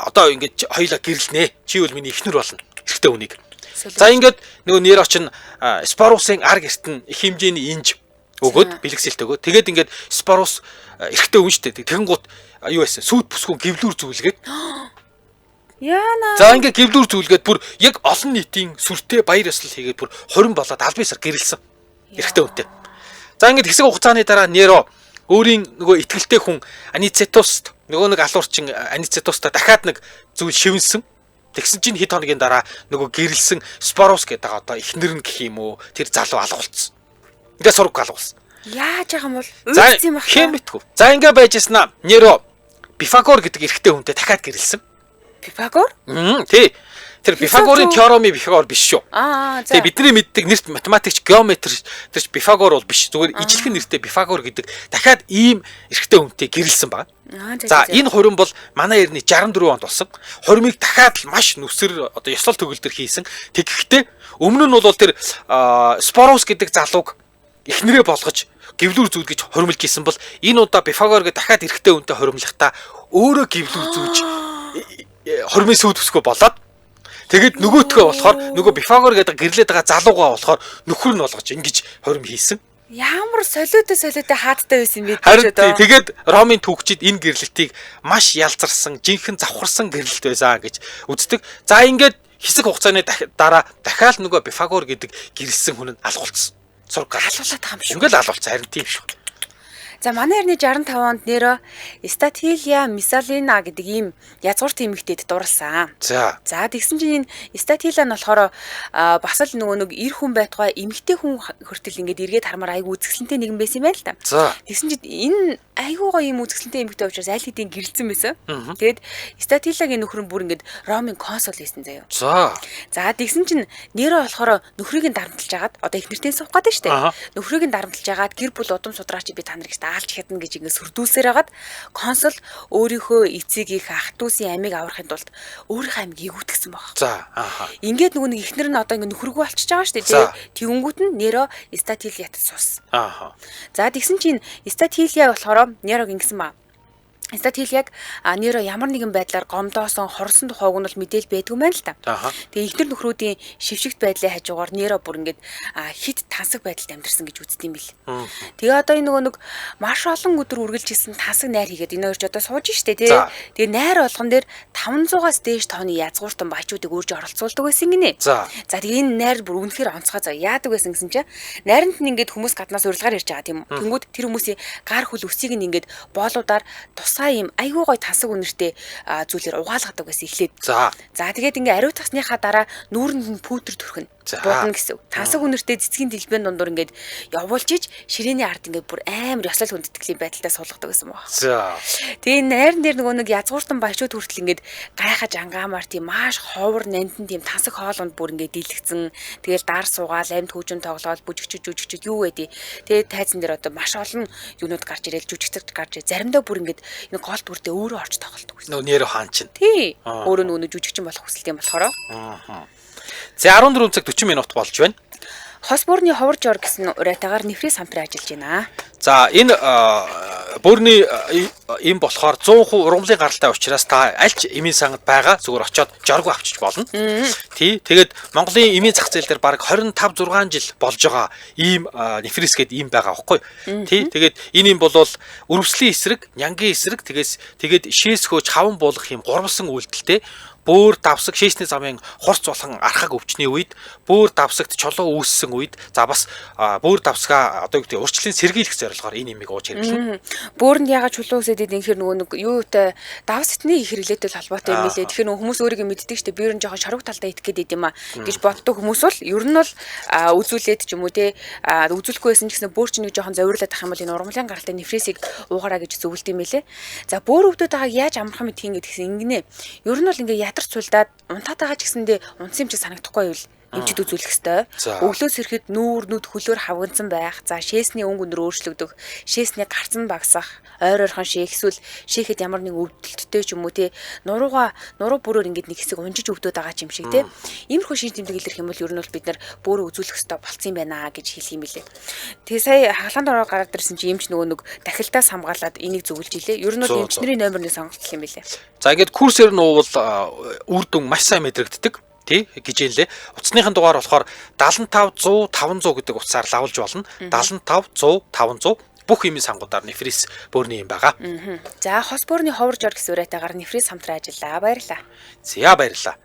одоо ингэж хоёлаа гэрлэнэ. Чи бол миний эхнэр болно. Эрэгтэй хүнийг. За ингээд нөгөө Неро чинь Спорусын ар гэрт нь их хэмжээний инж өгөөд бэлгэсэлт өгөөд тэгээд ингээд Спорус эрэгтэй хүн штэ. Тэгэнгუут юу байсан? Сүйт бүсгүн гівлүүр зүйлгээд. Яана. За ингээд гівлүүр зүйлгээд бүр яг олон нийтийн сүртэй баяр ёслол хийгээд бүр хорин болоод албан ёсоор гэрэлсэн. Эрэгтэй хүнтэй. За ингээд хэсэг хугацааны дараа Неро өөрийн нөгөө итгэлтэй хүн Аницетуст нөгөө нэг алуурчин Аницетуста дахиад нэг зүйл шивэнсэн. Тэгсэн чинь хэд хоногийн дараа нөгөө гэрэлсэн Спорус гэдэг одоо эхнэр нь гэх юм уу тэр залуу алгуулсан. Ингээ сураг алгуулсан. Яаж байгаа юм бол уйлсан юм бах. Хэн мэдгүй. За ингээ байж яснаа Неро Пифагор гэдэг эрэгтэй хүнтэй дахиад гэрэлсэн. Пифагор? Тий. Тэр Пифагорын теоремын Пифагор биш шүү. Аа за. Тэгээ бидний мэддэг нэрт математикч, геометр тэр ч Пифагор бол биш. Зүгээр ижилхэн нэртэй Пифагор гэдэг дахиад ийм эрэгтэй хүнтэй гэрэлсэн байна. За энэ хурим бол манай эртний 64 онд болсон. Хуримыг дахиад л маш нүсэр одоо ёслол төгөлдөр хийсэн. Тэгэхдээ өмнө нь бол тэр Спорус гэдэг залууг эхнэрээ болгож гівлүр зүүд гэж хоримлж исэн бол энэ удаа Пифагор гэдэг дахиад эрэгтэй хүнтэй хоримлохдаа өөрөө гівлүр зүүж хормын сүйд өсгөө болоод тэгээд нөгөөтгөө болохоор нөгөө Пифагор гэдэг гэрлээд байгаа залуугаа болохоор нөхөр нь болгож ингэж хорим хийсэн. Ямар солиотой солиотой хаадтай байсан юм бэ гэж одоо. Тэгээд Ромын түүхчид энэ гэрлэлтийг маш ялзарсан, жинхэнэ завхарсан гэрлэлт байсан гэж үздэг. За ингээд хэсэг хугацааны дараа дахиад нөгөө Пифагор гэдэг гэрэлсэн хүн нь алгуулсан. Сург алгуулаад байгаа юм шүү. Ингээл алгуулсан харин тийм шүү. За манай эртний 65 онд Неро Статилия Мисалина гэдэг ийм язгуурт эмэгтэйд дурлсан. За. За тэгсэн чинь энэ Статилия нь болохоор бас л нөгөө нэг эр хүн байтугай эмэгтэй хүн хүртэл ингээд эргээд хармаар айгүй үзэсгэлэнтэй нэгэн байсан юм байна л да. За. Тэгсэн чинь энэ айгүй гоё юм үзэсгэлэнтэй эмэгтэй учраас аль хэдийн гэрэлцэн байсан. Тэгээд Статилагийн нөхөр нь бүр ингээд Ромын консул байсан заяа. За. За тэгсэн чинь Неро болохоор нөхрийг нь дарамтлж агаад одоо их нэртэй суух гэдэг шүү дээ. Нөхрийг нь дарамтлж агаад гэр бүл удам судраач би та нарыг аалж хядна гэж ингээд сүрдүүлсээр агаад консул өөрийнхөө эцэг их ах дүүсийн амийг аврахын тулд өөрийнхөө амийг эвгүтгсэн баг. За. Ааха. Ингээд нөгөө нэг эхнэр нь одоо ингээд нөхөргөө болчихж байгаа шүү дээ. Тэгэнгүүт нь Неро Статилиад суусан. Ааха. За тэгсэн чинь Статилия болохоор Нерог ингэсэн ба. Статилияг Неро ямар нэгэн байдлаар гомдоосон, хорсон тухайг нь бол мэдээл байдгүй маань л та. Тэгээ эхнэр нөхрүүдийн шившигт байдлын хажуугаар Неро бүр ингээд хит тансаг байдалд амьдарсан гэж үздэг юм бил. Тэгээ одоо энэ нөгөө нэг маш олон өдөр үргэлжилсэн тансаг найр хийгээд энэ хоёр ч одоо сууж штэ тий. Тэгээ найр болгон дээр 500-аас дээш тооны язгууртан баячуудыг үрж оролцуулдаг байсан гинэ. За тэгээ энэ найр бүр үнэхээр онцгой заа. Яадаг байсан гэсэн чинь найранд нь ингээд хүмүүс гаднаас урилгаар ирж байгаа тийм үү. Тэнгүүд тэр хүмүүсийн гар хөл өсийг нь ингээд боолуудаар тусгай ийм айгүй гой тансаг үнэртэй зүйлээр угаалгадаг байсан эхлээд. За. За тэгээд ингээ ариу тасныхаа дараа нүүрэнд нь пүүдэр түрхнэ. Будна гэсэн. Тансаг үнэртэй цэцгийн дэлбэн дундуур ингээд явуулж иж ширээний ард ингээд бүр амар ёслол хүндэтгэлийн байдалтай суулгадаг байсан баг. За. Тэгээ найран дээр нөгөө нэг язгууртан баячууд хүртэл ингээд гайхаж ангаамаар тийм маш ховор нандин тийм тансаг хоолунд бүр ингээд дийлэгцэн. Тэгээл дар суугаал амьд хөгжим тоглоол бүжигчж жүжигчд юу гэдэг. Тэгээд тайзан дээр одоо маш олон юунууд гарч ирээл жүжигчд гарч заримдаа бүр ингээд энэ гол дүрдээ өөрөө орж тоглолдог байсан. Нөгөө Неро хаан чинь. Тий. Өөрөө нөгөө жүжигчин болох хүсэлтэй юм болохоор. Аа. За 14 цаг 40 минут болж байна. Хос бүрний ховор жор гэсэн уриатаагаар нефрис хамтран ажиллаж байна. За энэ бүрний им болохоор 100% ургамлын гаралтай учраас та аль ч эмийн сангад байгаа зүгээр очиод жоргоо авчиж болно. Тий. Тэгээд Монголын эмийн зах зээл дээр бараг 25 6 жил болж байгаа ийм нефрис гэдэг им байгаа аахгүй. Тий. Тэгээд энэ им бол өрөвслийн эсрэг, нянгийн эсрэг тэгээс тэгээд шээс хөөж хаван буулгах юм гурвалсан үйлдэлтэй бөөр давсаг шээсний замын хурц болон архаг өвчний үед бөөр давсагт чулуу үүссэн үед за бас бөөр давсгаа одоо юу гэдэг урьдчилан сэргийлэх зорилгоор энэ имийг ууж хэрэглэнэ. Бөөрөнд ягаад чулуу үүсээд идэв гэхээр нөгөө нэг юутай давс этний их хэрэглээтэй холбоотой юм билээ. Тэгэхээр нөгөө хүмүүс өөрийгөө мэддэг штэ бөөр нь жоохон шорог талдаа итгэх гээд идэм а гэж боддог хүмүүс бол ер нь бол үзүүлээд ч юм уу те үзүүлэхгүй байсан ч гэсэн бөөр чинь нэг жоохон зовирлоод ах юм бол энэ ургамлын гаралтай нефресийг уугаараа гэж зөвлөд юм билээ. За бөөр өвдөд байгааг яаж амархан мэдх юм гэдгийгс ингэнэ. Ер нь бол ингээ ятар цулдаад унтаад байгаа ч гэсэндээ унтсан юм чи санагдахгүй байвал эмчид үзүүлэх ёстой. Өглөөс ирэхэд нүүр нүд хөлөөр хавгандсан байх. За шээсний өнгө өндөр өөрчлөгдөх, шээсний гарц нь багасах, ойр ойрхон шээх эсвэл шээхэд ямар нэг өвдөлттэй ч юм уу те нурууга нуруу бүрөөр ингээд нэг хэсэг унжиж өвдөд байгаа ч юм шиг те. Иймэрхүү шинж тэмдэг илэрх юм бол ер нь бол бид нар бөөрөө үзүүлэх ёстой болцсон юм байна гэж хэлэх юм билээ. Тэгээ сая хагалгаанд ороо гараад ирсэн чи эмч нөгөө нэг дахилтаас хамгаалаад энийг зөвлөж илээ. Ер нь бол эмч нарын номер 1 сонголт юм билээ. За ингээд курсээр нь уувал үр дүн маш сайн мэдрэгддэг. Тий гэжээлээ. Утасныхын дугаар болохоор 75 100 500 гэдэг утсаар лавлж болно. 75 100 500 бүх эмийн сангуудаар нефрис бөөрний юм байгаа. За хос бөөрний ховор жор гэсэн уриатаагаар нефрис хамтран ажиллаа. Баярлалаа. За баярлалаа.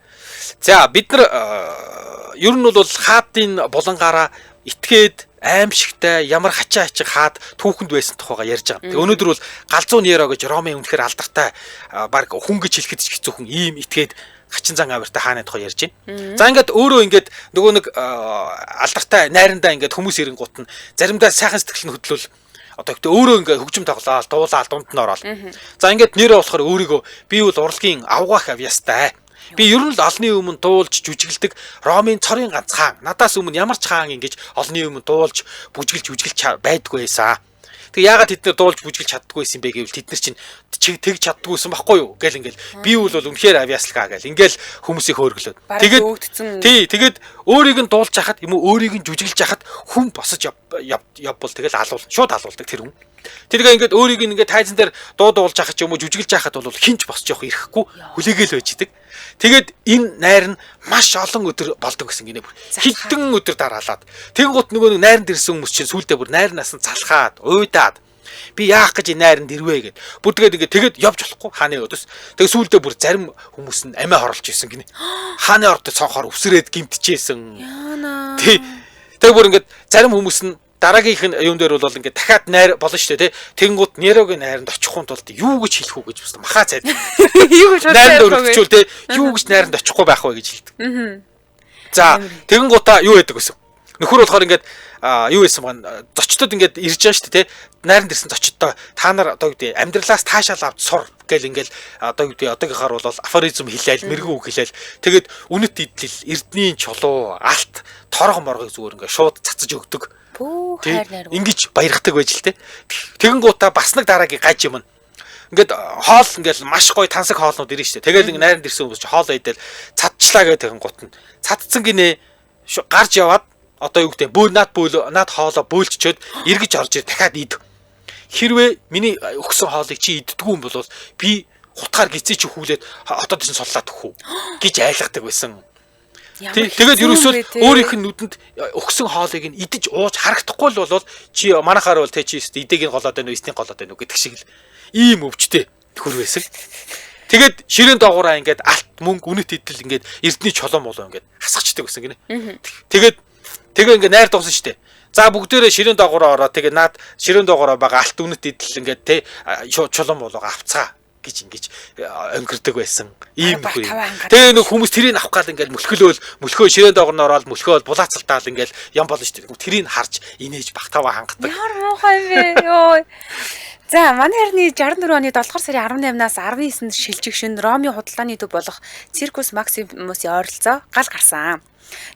За бид нар ер нь бол хаадын булангаараа итгээд аимшигтай ямар хачаа хачин хаад түүхэнд байсан тухайга ярьж байгаа. Тэгээ өнөөдөр бол галзуу Неро гэж Ромын үнэхээр алдартай баг хүн гэж хэлэхэд ч хэцүү хүн ийм итгээд Хачин зан авиртай хааны тухай ярьж байна. За ингээд өөрөө ингээд нөгөө нэг алдартай найрандаа ингээд хүмүүс ирэнгуут нь заримдаа сайхан сэтгэл нь хөдлөл одоо гэхдээ өөрөө ингээд хөгжим тоглоал, дуулаал, дунд нь ороод. За ингээд Неро болохоор өөрийгөө би бол урлагийн авгаах авьяастай. Би ер нь л олонний өмнө дуулж жүжиглдэг Ромын цорын ганц хаан. Надаас өмнө ямар ч хаан ингэж олонний өмнө дуулж бүжиглж жүжиглж байдгүй байсан. Тэгээ яагаад тэд нар дуулж бүжиглж чаддгүй байсан юм бэ гэвэл тэд нар чинь тэгж чаддгүй байсан байхгүй юу гэл ингээл би бол үнэхээр авьяаслагаа гэл ингээл хүмүүсийг хөөргөлөөд. Тэгээд тий, тэгээд өөрийг нь дуулж хахад юм уу өөрийг нь жүжиглж хахад хүн босож явбал тэгэл алуул шууд алуулдаг тэр хүн. Тэргээ ингээд өөрийг нь ингээд тайзан дээр дуу дуулж хахад ч юм уу жүжиглж хахад бол хинч босч явах ирэхгүй хүлээгээл байж идэг. Тэгээд энэ найр нь маш олон өдөр болдог гэсэн гинэ бүр. Хэдэн өдөр дараалаад. Тэгэнгუთ нөгөө нэг найранд ирсэн хүмүүс чинь сүулдэ бүр найрнаас нь залхаад, уйдаад би яах гэж энэ найранд ирвэ гэд. Бүр тэгээд ингээд тэгээд явж болохгүй хааны өдөөс. Тэгээд сүулдэ бүр зарим хүмүүс нь амиа хорлож исэн гинэ. Хааны ордод цонхоор үсрээд гимтчихсэн. Яана. Тий. Тэгээд бүр ингээд зарим хүмүүс нь дараагийнх нь юун дээр бол ингээд дахиад найр болно шүү дээ тий. Тэнгууд Нерогийн найранд очихын тулд юу гэж хэлэх үү гэж бас махаа цайд. Юу гэж найранд өргөчүүл тий. Юу гэж найранд очихгүй байх вэ гэж хэлдэг. За тэгэнгуутаа юу яадаг гэсэн. Нөхөр болохоор ингээд юу байсан баа зочдод ингээд ирж байгаа шүү дээ тий. Найранд ирсэн зочдтой та нар одоо юу гэдэг амьдралаас таашаал авч сур гэл ингээл одоо юу гэдэг одоогийнхаар бол афоризм хэлээл, мэрэгэн үг хэлээл. Тэгээд үнэт идэл, эрдний чулуу, алт, торго моргыг зүгээр ингээд шууд цацаж өгдөг. Пүү хайр найр. Ингиж баярхдаг байж л те. Тэгэнгуутаа бас нэг дараагийн гаж юм. Ингээд хоол ингээл маш гоё тансаг хоолнууд ирнэ шүү дээ. Тэгэл ингээ найранд ирсэн хүмүүс чи хоол идэл цадчлаа гэх тэгэнгуут нь. Цадцсан гинэ гарч яваад одоо юу гэдэг бөөл над бөөл над хоолоо бөөлччөөд эргэж орж ир дахиад ид. Хэрвээ миний өгсөн хоолыг чи иддэггүй юм бол би хутгаар гизээ чи хүлээд хотод чинь суллаад өгөх үү гэж айлгадаг байсан. Тэгээд ерөөсөө өөрийнх нь нүдэнд өгсөн хоолыг нь идэж ууж харагдахгүй л болвол чи манайхаар бол тэ чи идээг нь голоод байна уу, эснийг голоод байна уу гэдэг шиг л ийм өвчтэй нөхөр байсан. Тэгээд ширээн доогоороо ингээд алт мөнгө үнэт идэл ингээд эрдний чулуун болоо ингээд хасгачдаг байсан гинэ. Тэгээд тэгээ ингээд найр дууссан шүү дээ. За бүгдээрээ ширээн доогоороо ороо тэгээ наад ширээн доогоороо байгаа алт үнэт идэл ингээд тэ чулуун болоогоо авцгаа гэж ингэж өнгөрдөг байсан. Ийм нөхөр. Тэгээ нэг хүмүүс тэрийг авах гал ингээд мөлхөлөөл мөлхөө ширээн доогор нь ороод мөлхөөл булаацалтаал ингээд ям болно шүү дээ. Тэрийг харж инээж багтаваа хангадаг. Ямар муухай юм бэ? Йоо. За манай хэрний 64 оны 7 дугаар сарын 18-наас 19-нд шилжих шин Ромын худалдааны төв болох Циркус Максимусын ойролцоо гал гарсан.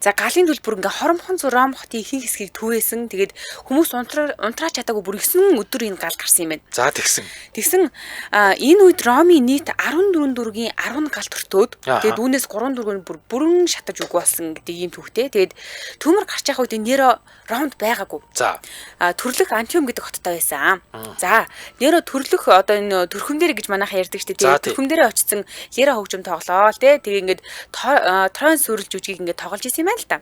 За галын төлбөр ингээ хоромхон зүр Ром хотын ихэнх хэсгийг түгээсэн. Тэгээд хүмүүс унтраач чадаагүй бүр 9 өдөр энэ гал гарсан юм байна. За тэгсэн. Тэгсэн энэ үед Ромын нийт 14 дүүргийн 10 гал төртөөд тэгээд үүнээс 3 дүүрэг нь бүр бүрэн шатаж үгүй болсон гэдэг ийм түүхтэй. Тэгээд төмөр гарч явах үед Неро Ромд байгаагүй. За төрлөх Антиум гэдэг хоттой байсан. За Неро төрлөх одоо энэ төрхөм дээр гэж манайхан ярьдаг шүү дээ. Төрхөм дээрээ очсон Лера хөгжим тоглоол тий. Тэгээ ингээд Трон сүрэл жүжгийг ингээд тоглож исэн юм байна л да.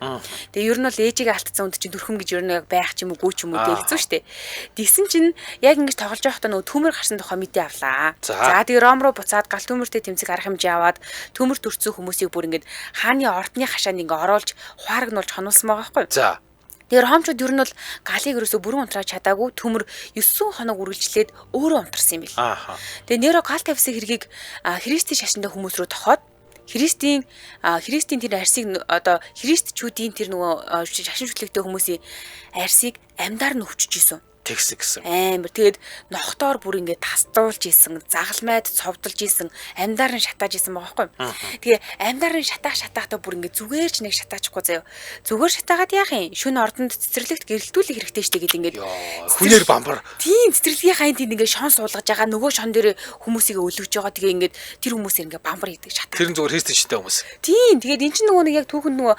Тэгээ ер нь бол ээжигээ алдсан үнд чинь төрхөм гэж ер нь яг байх ч юм уу гүү ч юм уу тэг хэцүү шүү дээ. Тэгсэн чинь яг ингэж тоглож байхдаа нөгөө төмөр гарсан тухай мэдээ авлаа. За тэгээ Ром руу буцаад гал төмөртэй тэмцэх арга хэмжээ аваад төмөр төрсөн хүмүүсийг бүр ингээд хааны ордны хашаанд ингээд оруулж хуарагнуулж хонуулсан байгаа байхгүй юу? За. Тэгэхээр ромчууд ер нь бол галыг ерөөсө бүрэн унтрааж чадаагүй төмөр 9 хоног үргэлжлээд өөрөө унтарсан юм бил. Тэгээ Неро гал тавьсан хэргийг Христийн шашинтай хүмүүс рүү тохиод Христийн тэр арсыг одоо христчүүдийн тэр нөгөө шашин шүтлэгтэй хүмүүсийн арсыг амьдаар нь өвчөж исэн. Тэгсэн гэсэн. Амар. Тэгээд нохтоор бүр ингээд тасдуулж исэн, загалмайд цовдолж исэн, амьдаар нь шатааж исэн байгаа байхгүй. Тэгээ амьдаар нь шатаахтаа бүр ингээд зүгээр ч нэг шатаачихгүй заяа. Зүгээр шатаагаад яах юм? Шөнө ордонд цэцэрлэгт гэрэлтүүлэх хэрэгтэй штэ гэд ингээд хүнээр бамбар. Тийм цэцэрлэгийн хайн тэнд ингээд шон суулгаж байгаа, нөгөө шон дээр хүмүүсийг өлгөж байгаа. Тэгээ ингээд тэр хүмүүсээр ингээд бамбар хийдэг шатаа. Тэр нь зүгээр христийн шашинтай хүмүүс. Тийм. Тэгээд эн чинь нөгөө нэг яг түүхэнд нөгөө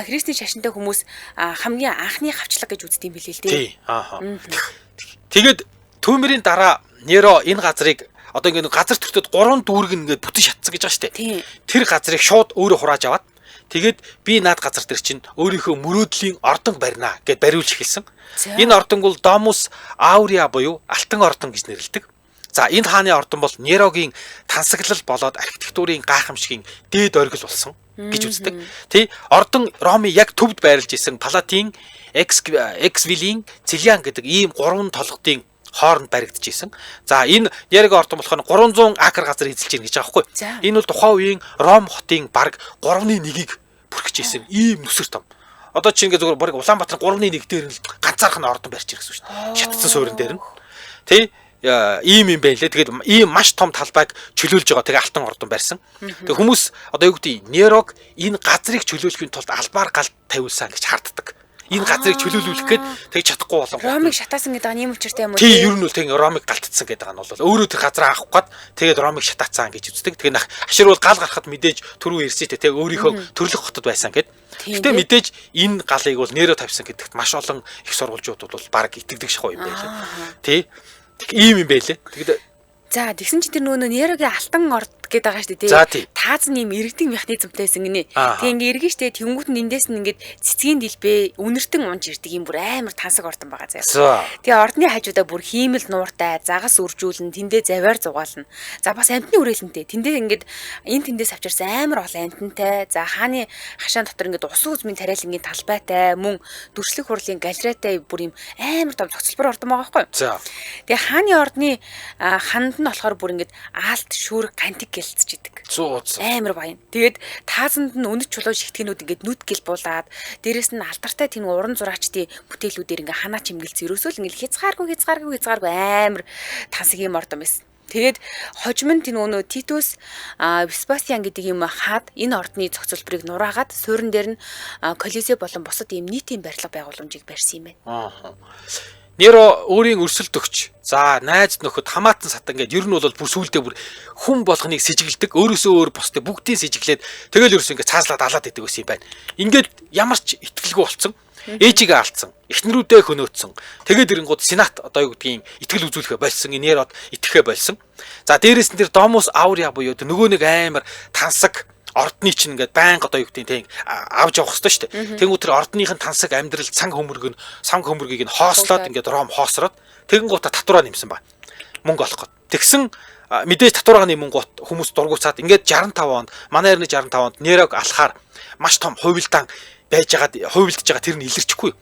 христийн шашинтай хүмүүс хамгийн анхны хавчлаг гэж үздэг юм билээ л дээ. Тийм. Аа. Тэгээд төмөрийн дараа Неро энэ газрыг одоо ингээд газар төртөд 3 дүүрэг ингээд бүтэн шатсан гэж байгаа шүү дээ. Тэр газрыг шууд өөрөө хурааж аваад тэгээд би наад газар дээр чинь өөрийнхөө мөрөөдлийн ордон барина гэд бариулж эхэлсэн. Энэ ордон бол Домус Ауриа буюу Алтан ордон гэж нэрлэдэг. За энэ хааны ордон бол Нерогийн тансаглал болоод архитектурын гайхамшигын дээд оргил болсон гэж үздэг. Тэ ордон Ромын яг төвд байрлаж исэн Палатин, Эксвилийн, Цилиан гэдэг ийм гурван толгодын Хооронд баригдаж исэн. За энэ Нерогийн ордон болохоор 300 акр газар эзэлж ирнэ гэж байгаа байхгүй. Энэ бол тухайн үеийн Ром хотын бараг 3.1-ийг бүрхэж исэн ийм нүсэр том. Одоо чи ингээ зүгээр бараг Улаанбаатар 3.1 дээр нь ганцаархан ордон барьж ирсэн шүү дээ. Шатцсан суурин дээр нь. Тэ? Ийм юм байна лээ. Тэгээд ийм маш том талбайг чөлөөлж байгаа. Тэгээ алтан ордон барьсан. Тэгээ хүмүүс одоо юу гэдэг Нерог энэ газрыг чөлөөлөхийн тулд албаар гал тавиулсан гэж харддаг. Энэ газрыг чөлөөлүүлэх гээд тэг чадахгүй болон Ромыг шатаасан гэдэг нь ийм учиртай юм уу? Тий, ер нь бол тэг Ромыг галтцсан гэдэг нь бол өөрөө тэр газраа авах гээд тэгээд Ромыг шатаацсан гэж үздэг. Тэгээ нах хашир бол гал гарахад мэдээж түрүү ирсэн тэ өөрийнхөө төрлөх хотод байсан гэд. Гэтэ мэдээж энэ галыг бол Неро тавьсан гэдэгт маш олон их сурвалжууд бол баг итгэдэг шахуу юм байлаа. Тий. Ийм юм байлээ. Тэгээд За тэгсэн чи тэр нөгөө Нерогийн алтан орд гэдэг байгаа шүү дээ. Тааз нь ийм иргэдийн механизмтай байсан гинэ. Тэгээ ингээ иргэн штэ тэнгуут нь эндээс нь ингээд цэцгийн дэлбээ үнэртэн унж ирдэг юм бүр амар тансаг ордон байгаа заяа. Тэгээ ордны хажуудаа бүр хиймэл нууртай загас үржүүлэн тэндээ завиар зугаална. За бас амтны үрээлэнтэй. Тэндээ ингээд энэ тэндээс авчирсан амар олон амтантай. За хааны хашаан дотор ингээд усан үзмийн тариалангийн талбайтай мөн дүрслэх хурлын галерейтай бүр ийм амар том цогцлбор ордон байгаа байхгүй. Тэгээ хааны ордны ханд нь болохоор бүр ингээд аалт шүүрэг гантик гэлцэж идэг. Амар баян. Тэгээд таазанд нь үнэт чулуу шигтгэнүүд ингээд нүд гэл буулаад дээрэс нь алдартай тийм уран зураачдын бүтээлүүдээр ингээд ханаа чимгэлц ерөөсөө л ингээд хязгааргүй амар тансаг юм ордон байсан. Тэгээд хожим нь тэр нөгөө Титус Веспасиан гэдэг юм хаад энэ ордны зохицолборыг нураагаад суурин дээр нь Колизей болон бусад ийм нийтийн барилга байгууламжийг барьсан юм байна. Неро өөрийн өрсөлдөгч, за найз нөхөд хамаатан сатан гээд ер нь бол бүр сүулдэ бүр хүн болгоныг сэжиглэдэг, өөрөөсөө өөр бусдыг бүгдийг сэжиглээд тэгэл ерөөсөө ингээд цааслаад алаад идэг байсан юм байна. Ингээд ямар ч итгэлгүй болсон. Ээжигээ алдсан, эхнэрүүдээ хөнөөцсөн. Тэгээд ирэнгууд сенат одоо юу гэдгийг итгэл үзүүлэхэ болсон, Нерод итгэхэ болсон. За дээрэс нь тэр Домус Ауриа буюу нөгөө нэг амар тансаг ордны чинь ингээд байнга одоо юу гэдгийг тийм авч явах хэрэгтэй шүү дээ. Тэнгүү тэр ордных нь тансаг амьдрал цанг хөмөрг нь санг хөмөргийг нь хоослоод ингээд Ром хоосроод тэгэнгуутаа татвараа нэмсэн ба. Мөнгө олох гээд. Тэгсэн мэдээж татвараа нэмэнгуут хүмүүс дургуцаад ингээд 65 онд манай эртний 65 онд Нерог алхаар маш том хувилдаан байж байгаад хувилдж байгаа тэр нь илэрчихгүй.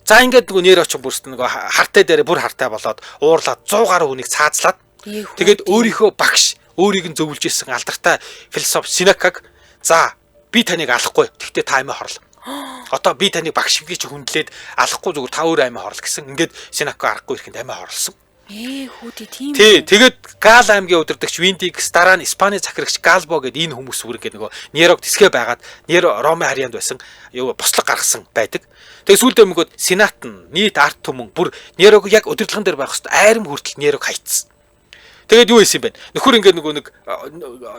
За ингээд нөгөө Неро ч бүрст нөгөө хартай дээрээ бүр хартай болоод уурлаад 100 гаруй хүнийг цаазлаад тэгээд өөрийнхөө багш өөрийг нь зөвлөж исэн алдартай философ Сенекаг за би таныг алахгүй. Тэгтээ та амиа хорлоо. Одоо би таныг багш гэж хүндлээд алахгүй зүгээр та өөр амиа хорлоо гэсэн. Ингээд Сенека аргагүй ирэхэд амиа хорлсон. Хүүти тийм. Тий, тэгээд Гал аймгийн удирдагч Виндикс, дараа нь Испани захирагч Галбо гэдэг энэ хүмүүс бүр ингээд нөгөө Нерог тэсгээ байгаад Неро Ромын харьяанд байсан юу бослог гаргасан байдаг. Тэгээд сүүлдээ мөгөөд Сенат нь нийт ард түмэн бүр Нерог яг удирдлаган дээр байх хэвээр айрам хүртэл Нерог хайцсан. Тэгээд юу хийсэн юм бэ? Нөхөр ингээд нөгөө нэг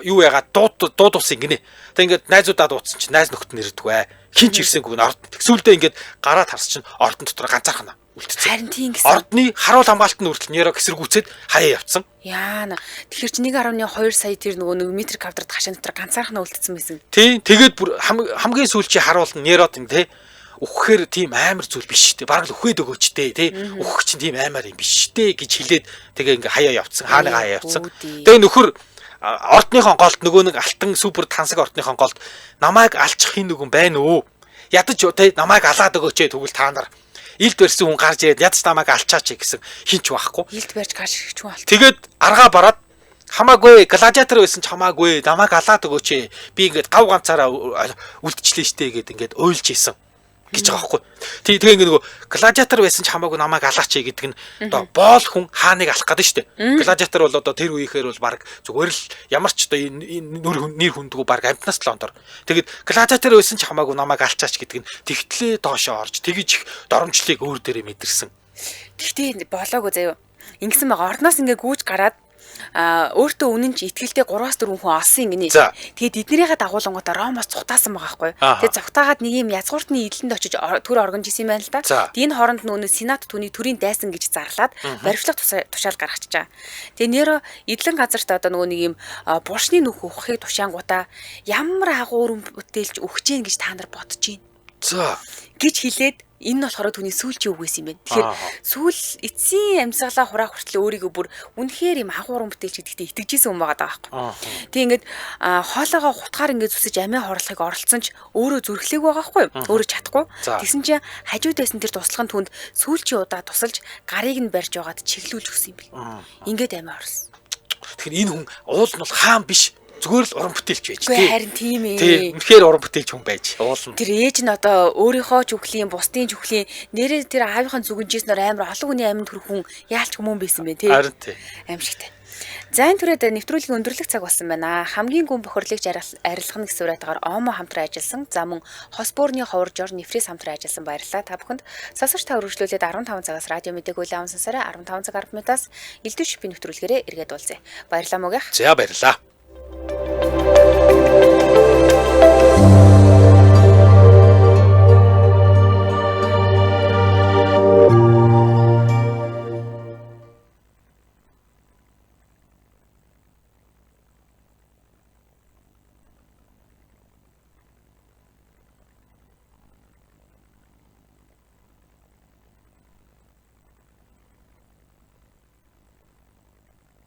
юу яагаад дуудулсан гинэ. Тэг ингээд найзуудаа дуудсан чинь найз нөхөд нь ирдэггүй. Хин ч ирсэнгүй орд. Сүүлдээ ингээд гараад харсан чинь ордон дотор ганцаархна үлдсэн. Харин тийм гэсэн. Ордны харуул хамгаалт нь хүртэл Нерог эсэргүүцээд хаяа явцсан. Яана. Тэгэхээр чи 1.2 сая тэр нөгөө нэг метр квадрат хашаан дотор ганцаархна үлдсэн байсан. Тийм. Тэгээд бүр хамгийн сүүлчийн харуул нь Нерод юм те. Үхэхээр тийм амар зүйл биш шүү дээ. Бараг л үхээд өгөөч дээ, тий. Үхэх чинь тийм амар юм биш шүү дээ гэж хэлээд тэгээ ингээ хаяа явцсан. Хааны хаяа явцсан. Тэгээ нөхөр ордныхон голд нөгөө нэг алтан супер тансаг ордныхон голд намайг алчих хин нэгэн байна уу? Ядаж тий намайг алаад өгөөч тэгвэл та нар илд барьсан хүн гарч ирээд ядаж намайг алчаач гэсэн хин ч байхгүй. Илд барьж гарч ирэх ч хүн алт. Тэгээд аргаа бараад хамаагүй гладиатор байсан ч хамаагүй намайг алаад өгөөч. Би ингээд гав ганцаараа үлдчихлээ штэ гэд ингээд уйлж исэн гэж байгаа байхгүй. Тэгээ ингээ нөгөө гладиатор байсан ч хамаагүй намайг алаач гэдэг нь одоо боол хүн хааныг алах гэдэг шүү дээ. Гладиатор бол одоо тэр үеийнхээр бол баг зүгээр л ямар ч одоо нэр хүндгүү баг амтнаас л ондор. Тэгээд гладиатор байсан ч хамаагүй намайг алчаач гэдэг нь тэгтлээ доошоо орж тэгж их доромжлыг өөр дээрээ мэдэрсэн. Тэгтээ болоогүй заяа. Ингэсэн байгаа. Ордноос ингээ гүйж гараад өөртөө үнэн ч итгэлтэй 3-4 хүн олсон гинэ. Тэгээд эднэрийнхээ дагуулангуудаа Ромоос цухтаасан байгаа байхгүй. Тэгээд цухтаагаад нэг юм язгууртны эдлэнд очиж төр оргонж исэн юм байна л да. Тэгээд энэ хооронд нүүнэ сенат түүний төрийн дайсан гэж зарлаад баривчлах тушаал гаргачих жаа. Тэгээд Неро эдлэн газарт одоо нөгөө нэг юм булшны нүх ухахыг тушаангуудаа ямар агуу өрөм бүтээлч өгч гин гэж та нар бодож гин. За гэж хэлээд Энэ нь болохоор түүний сүүлчийн үг байсан юм байна. Тэгэхээр сүүл эцсийн амьсгалаа хураах хүртэл өөрийгөө бүр үнэхээр юм анх уран бүтээлч гэдэгтээ итгэжсэн хүн байгаа даа байхгүй. Тэг ингээд хоолоогоо хутгаар ингээд зүсэж амиа хорлохыг оролцсон ч өөрөө зүрхлээг байгаа байхгүй. Өөрөө чадахгүй. Тэгсэн чинь хажууд байсан тэр туслах нь түнд сүүлчийн удаа тусалж гарыг нь барьж байгаад чиглүүлж өгсөн юм бэл. Ингээд амиа хорлсон. Тэгэхээр энэ хүн уул нь бол хаан биш. Зүгээр л уран бүтээлч байж тий. Харин тийм ээ. Тий, үнэхээр уран бүтээлч хүн байж. Уулна. Тэр ээж нь одоо өөрийнхөө ч үхлийн, бусдын ч үхлийн нэрээ тэр аавынхаа зүгэнжсэн амар олон хүний амьд хүрэх хүн яалч хүмүүн байсан бэ тий. Харин тий. Аимшигтай. За энэ түрээд нэвтрүүлгийн өндөрлөх цаг болсон байна. Хамгийн гүн бохирлыг арилгах гэсэн уриатгаар Омо хамтран ажилласан. За мөн хос бөөрийн ховор жор нэвтрээс хамтран ажилласан баярлалаа. Та бүхэнд сонсогч та үргэлжлүүлээд 15 цагаас радио мэдээг үйл авсан сараа 15 цаг 10 минутаас элдв шипийн нэвтрүүлгээрээ эргээд уулзъя. Баярлалаа мөгийнх. За баярлалаа.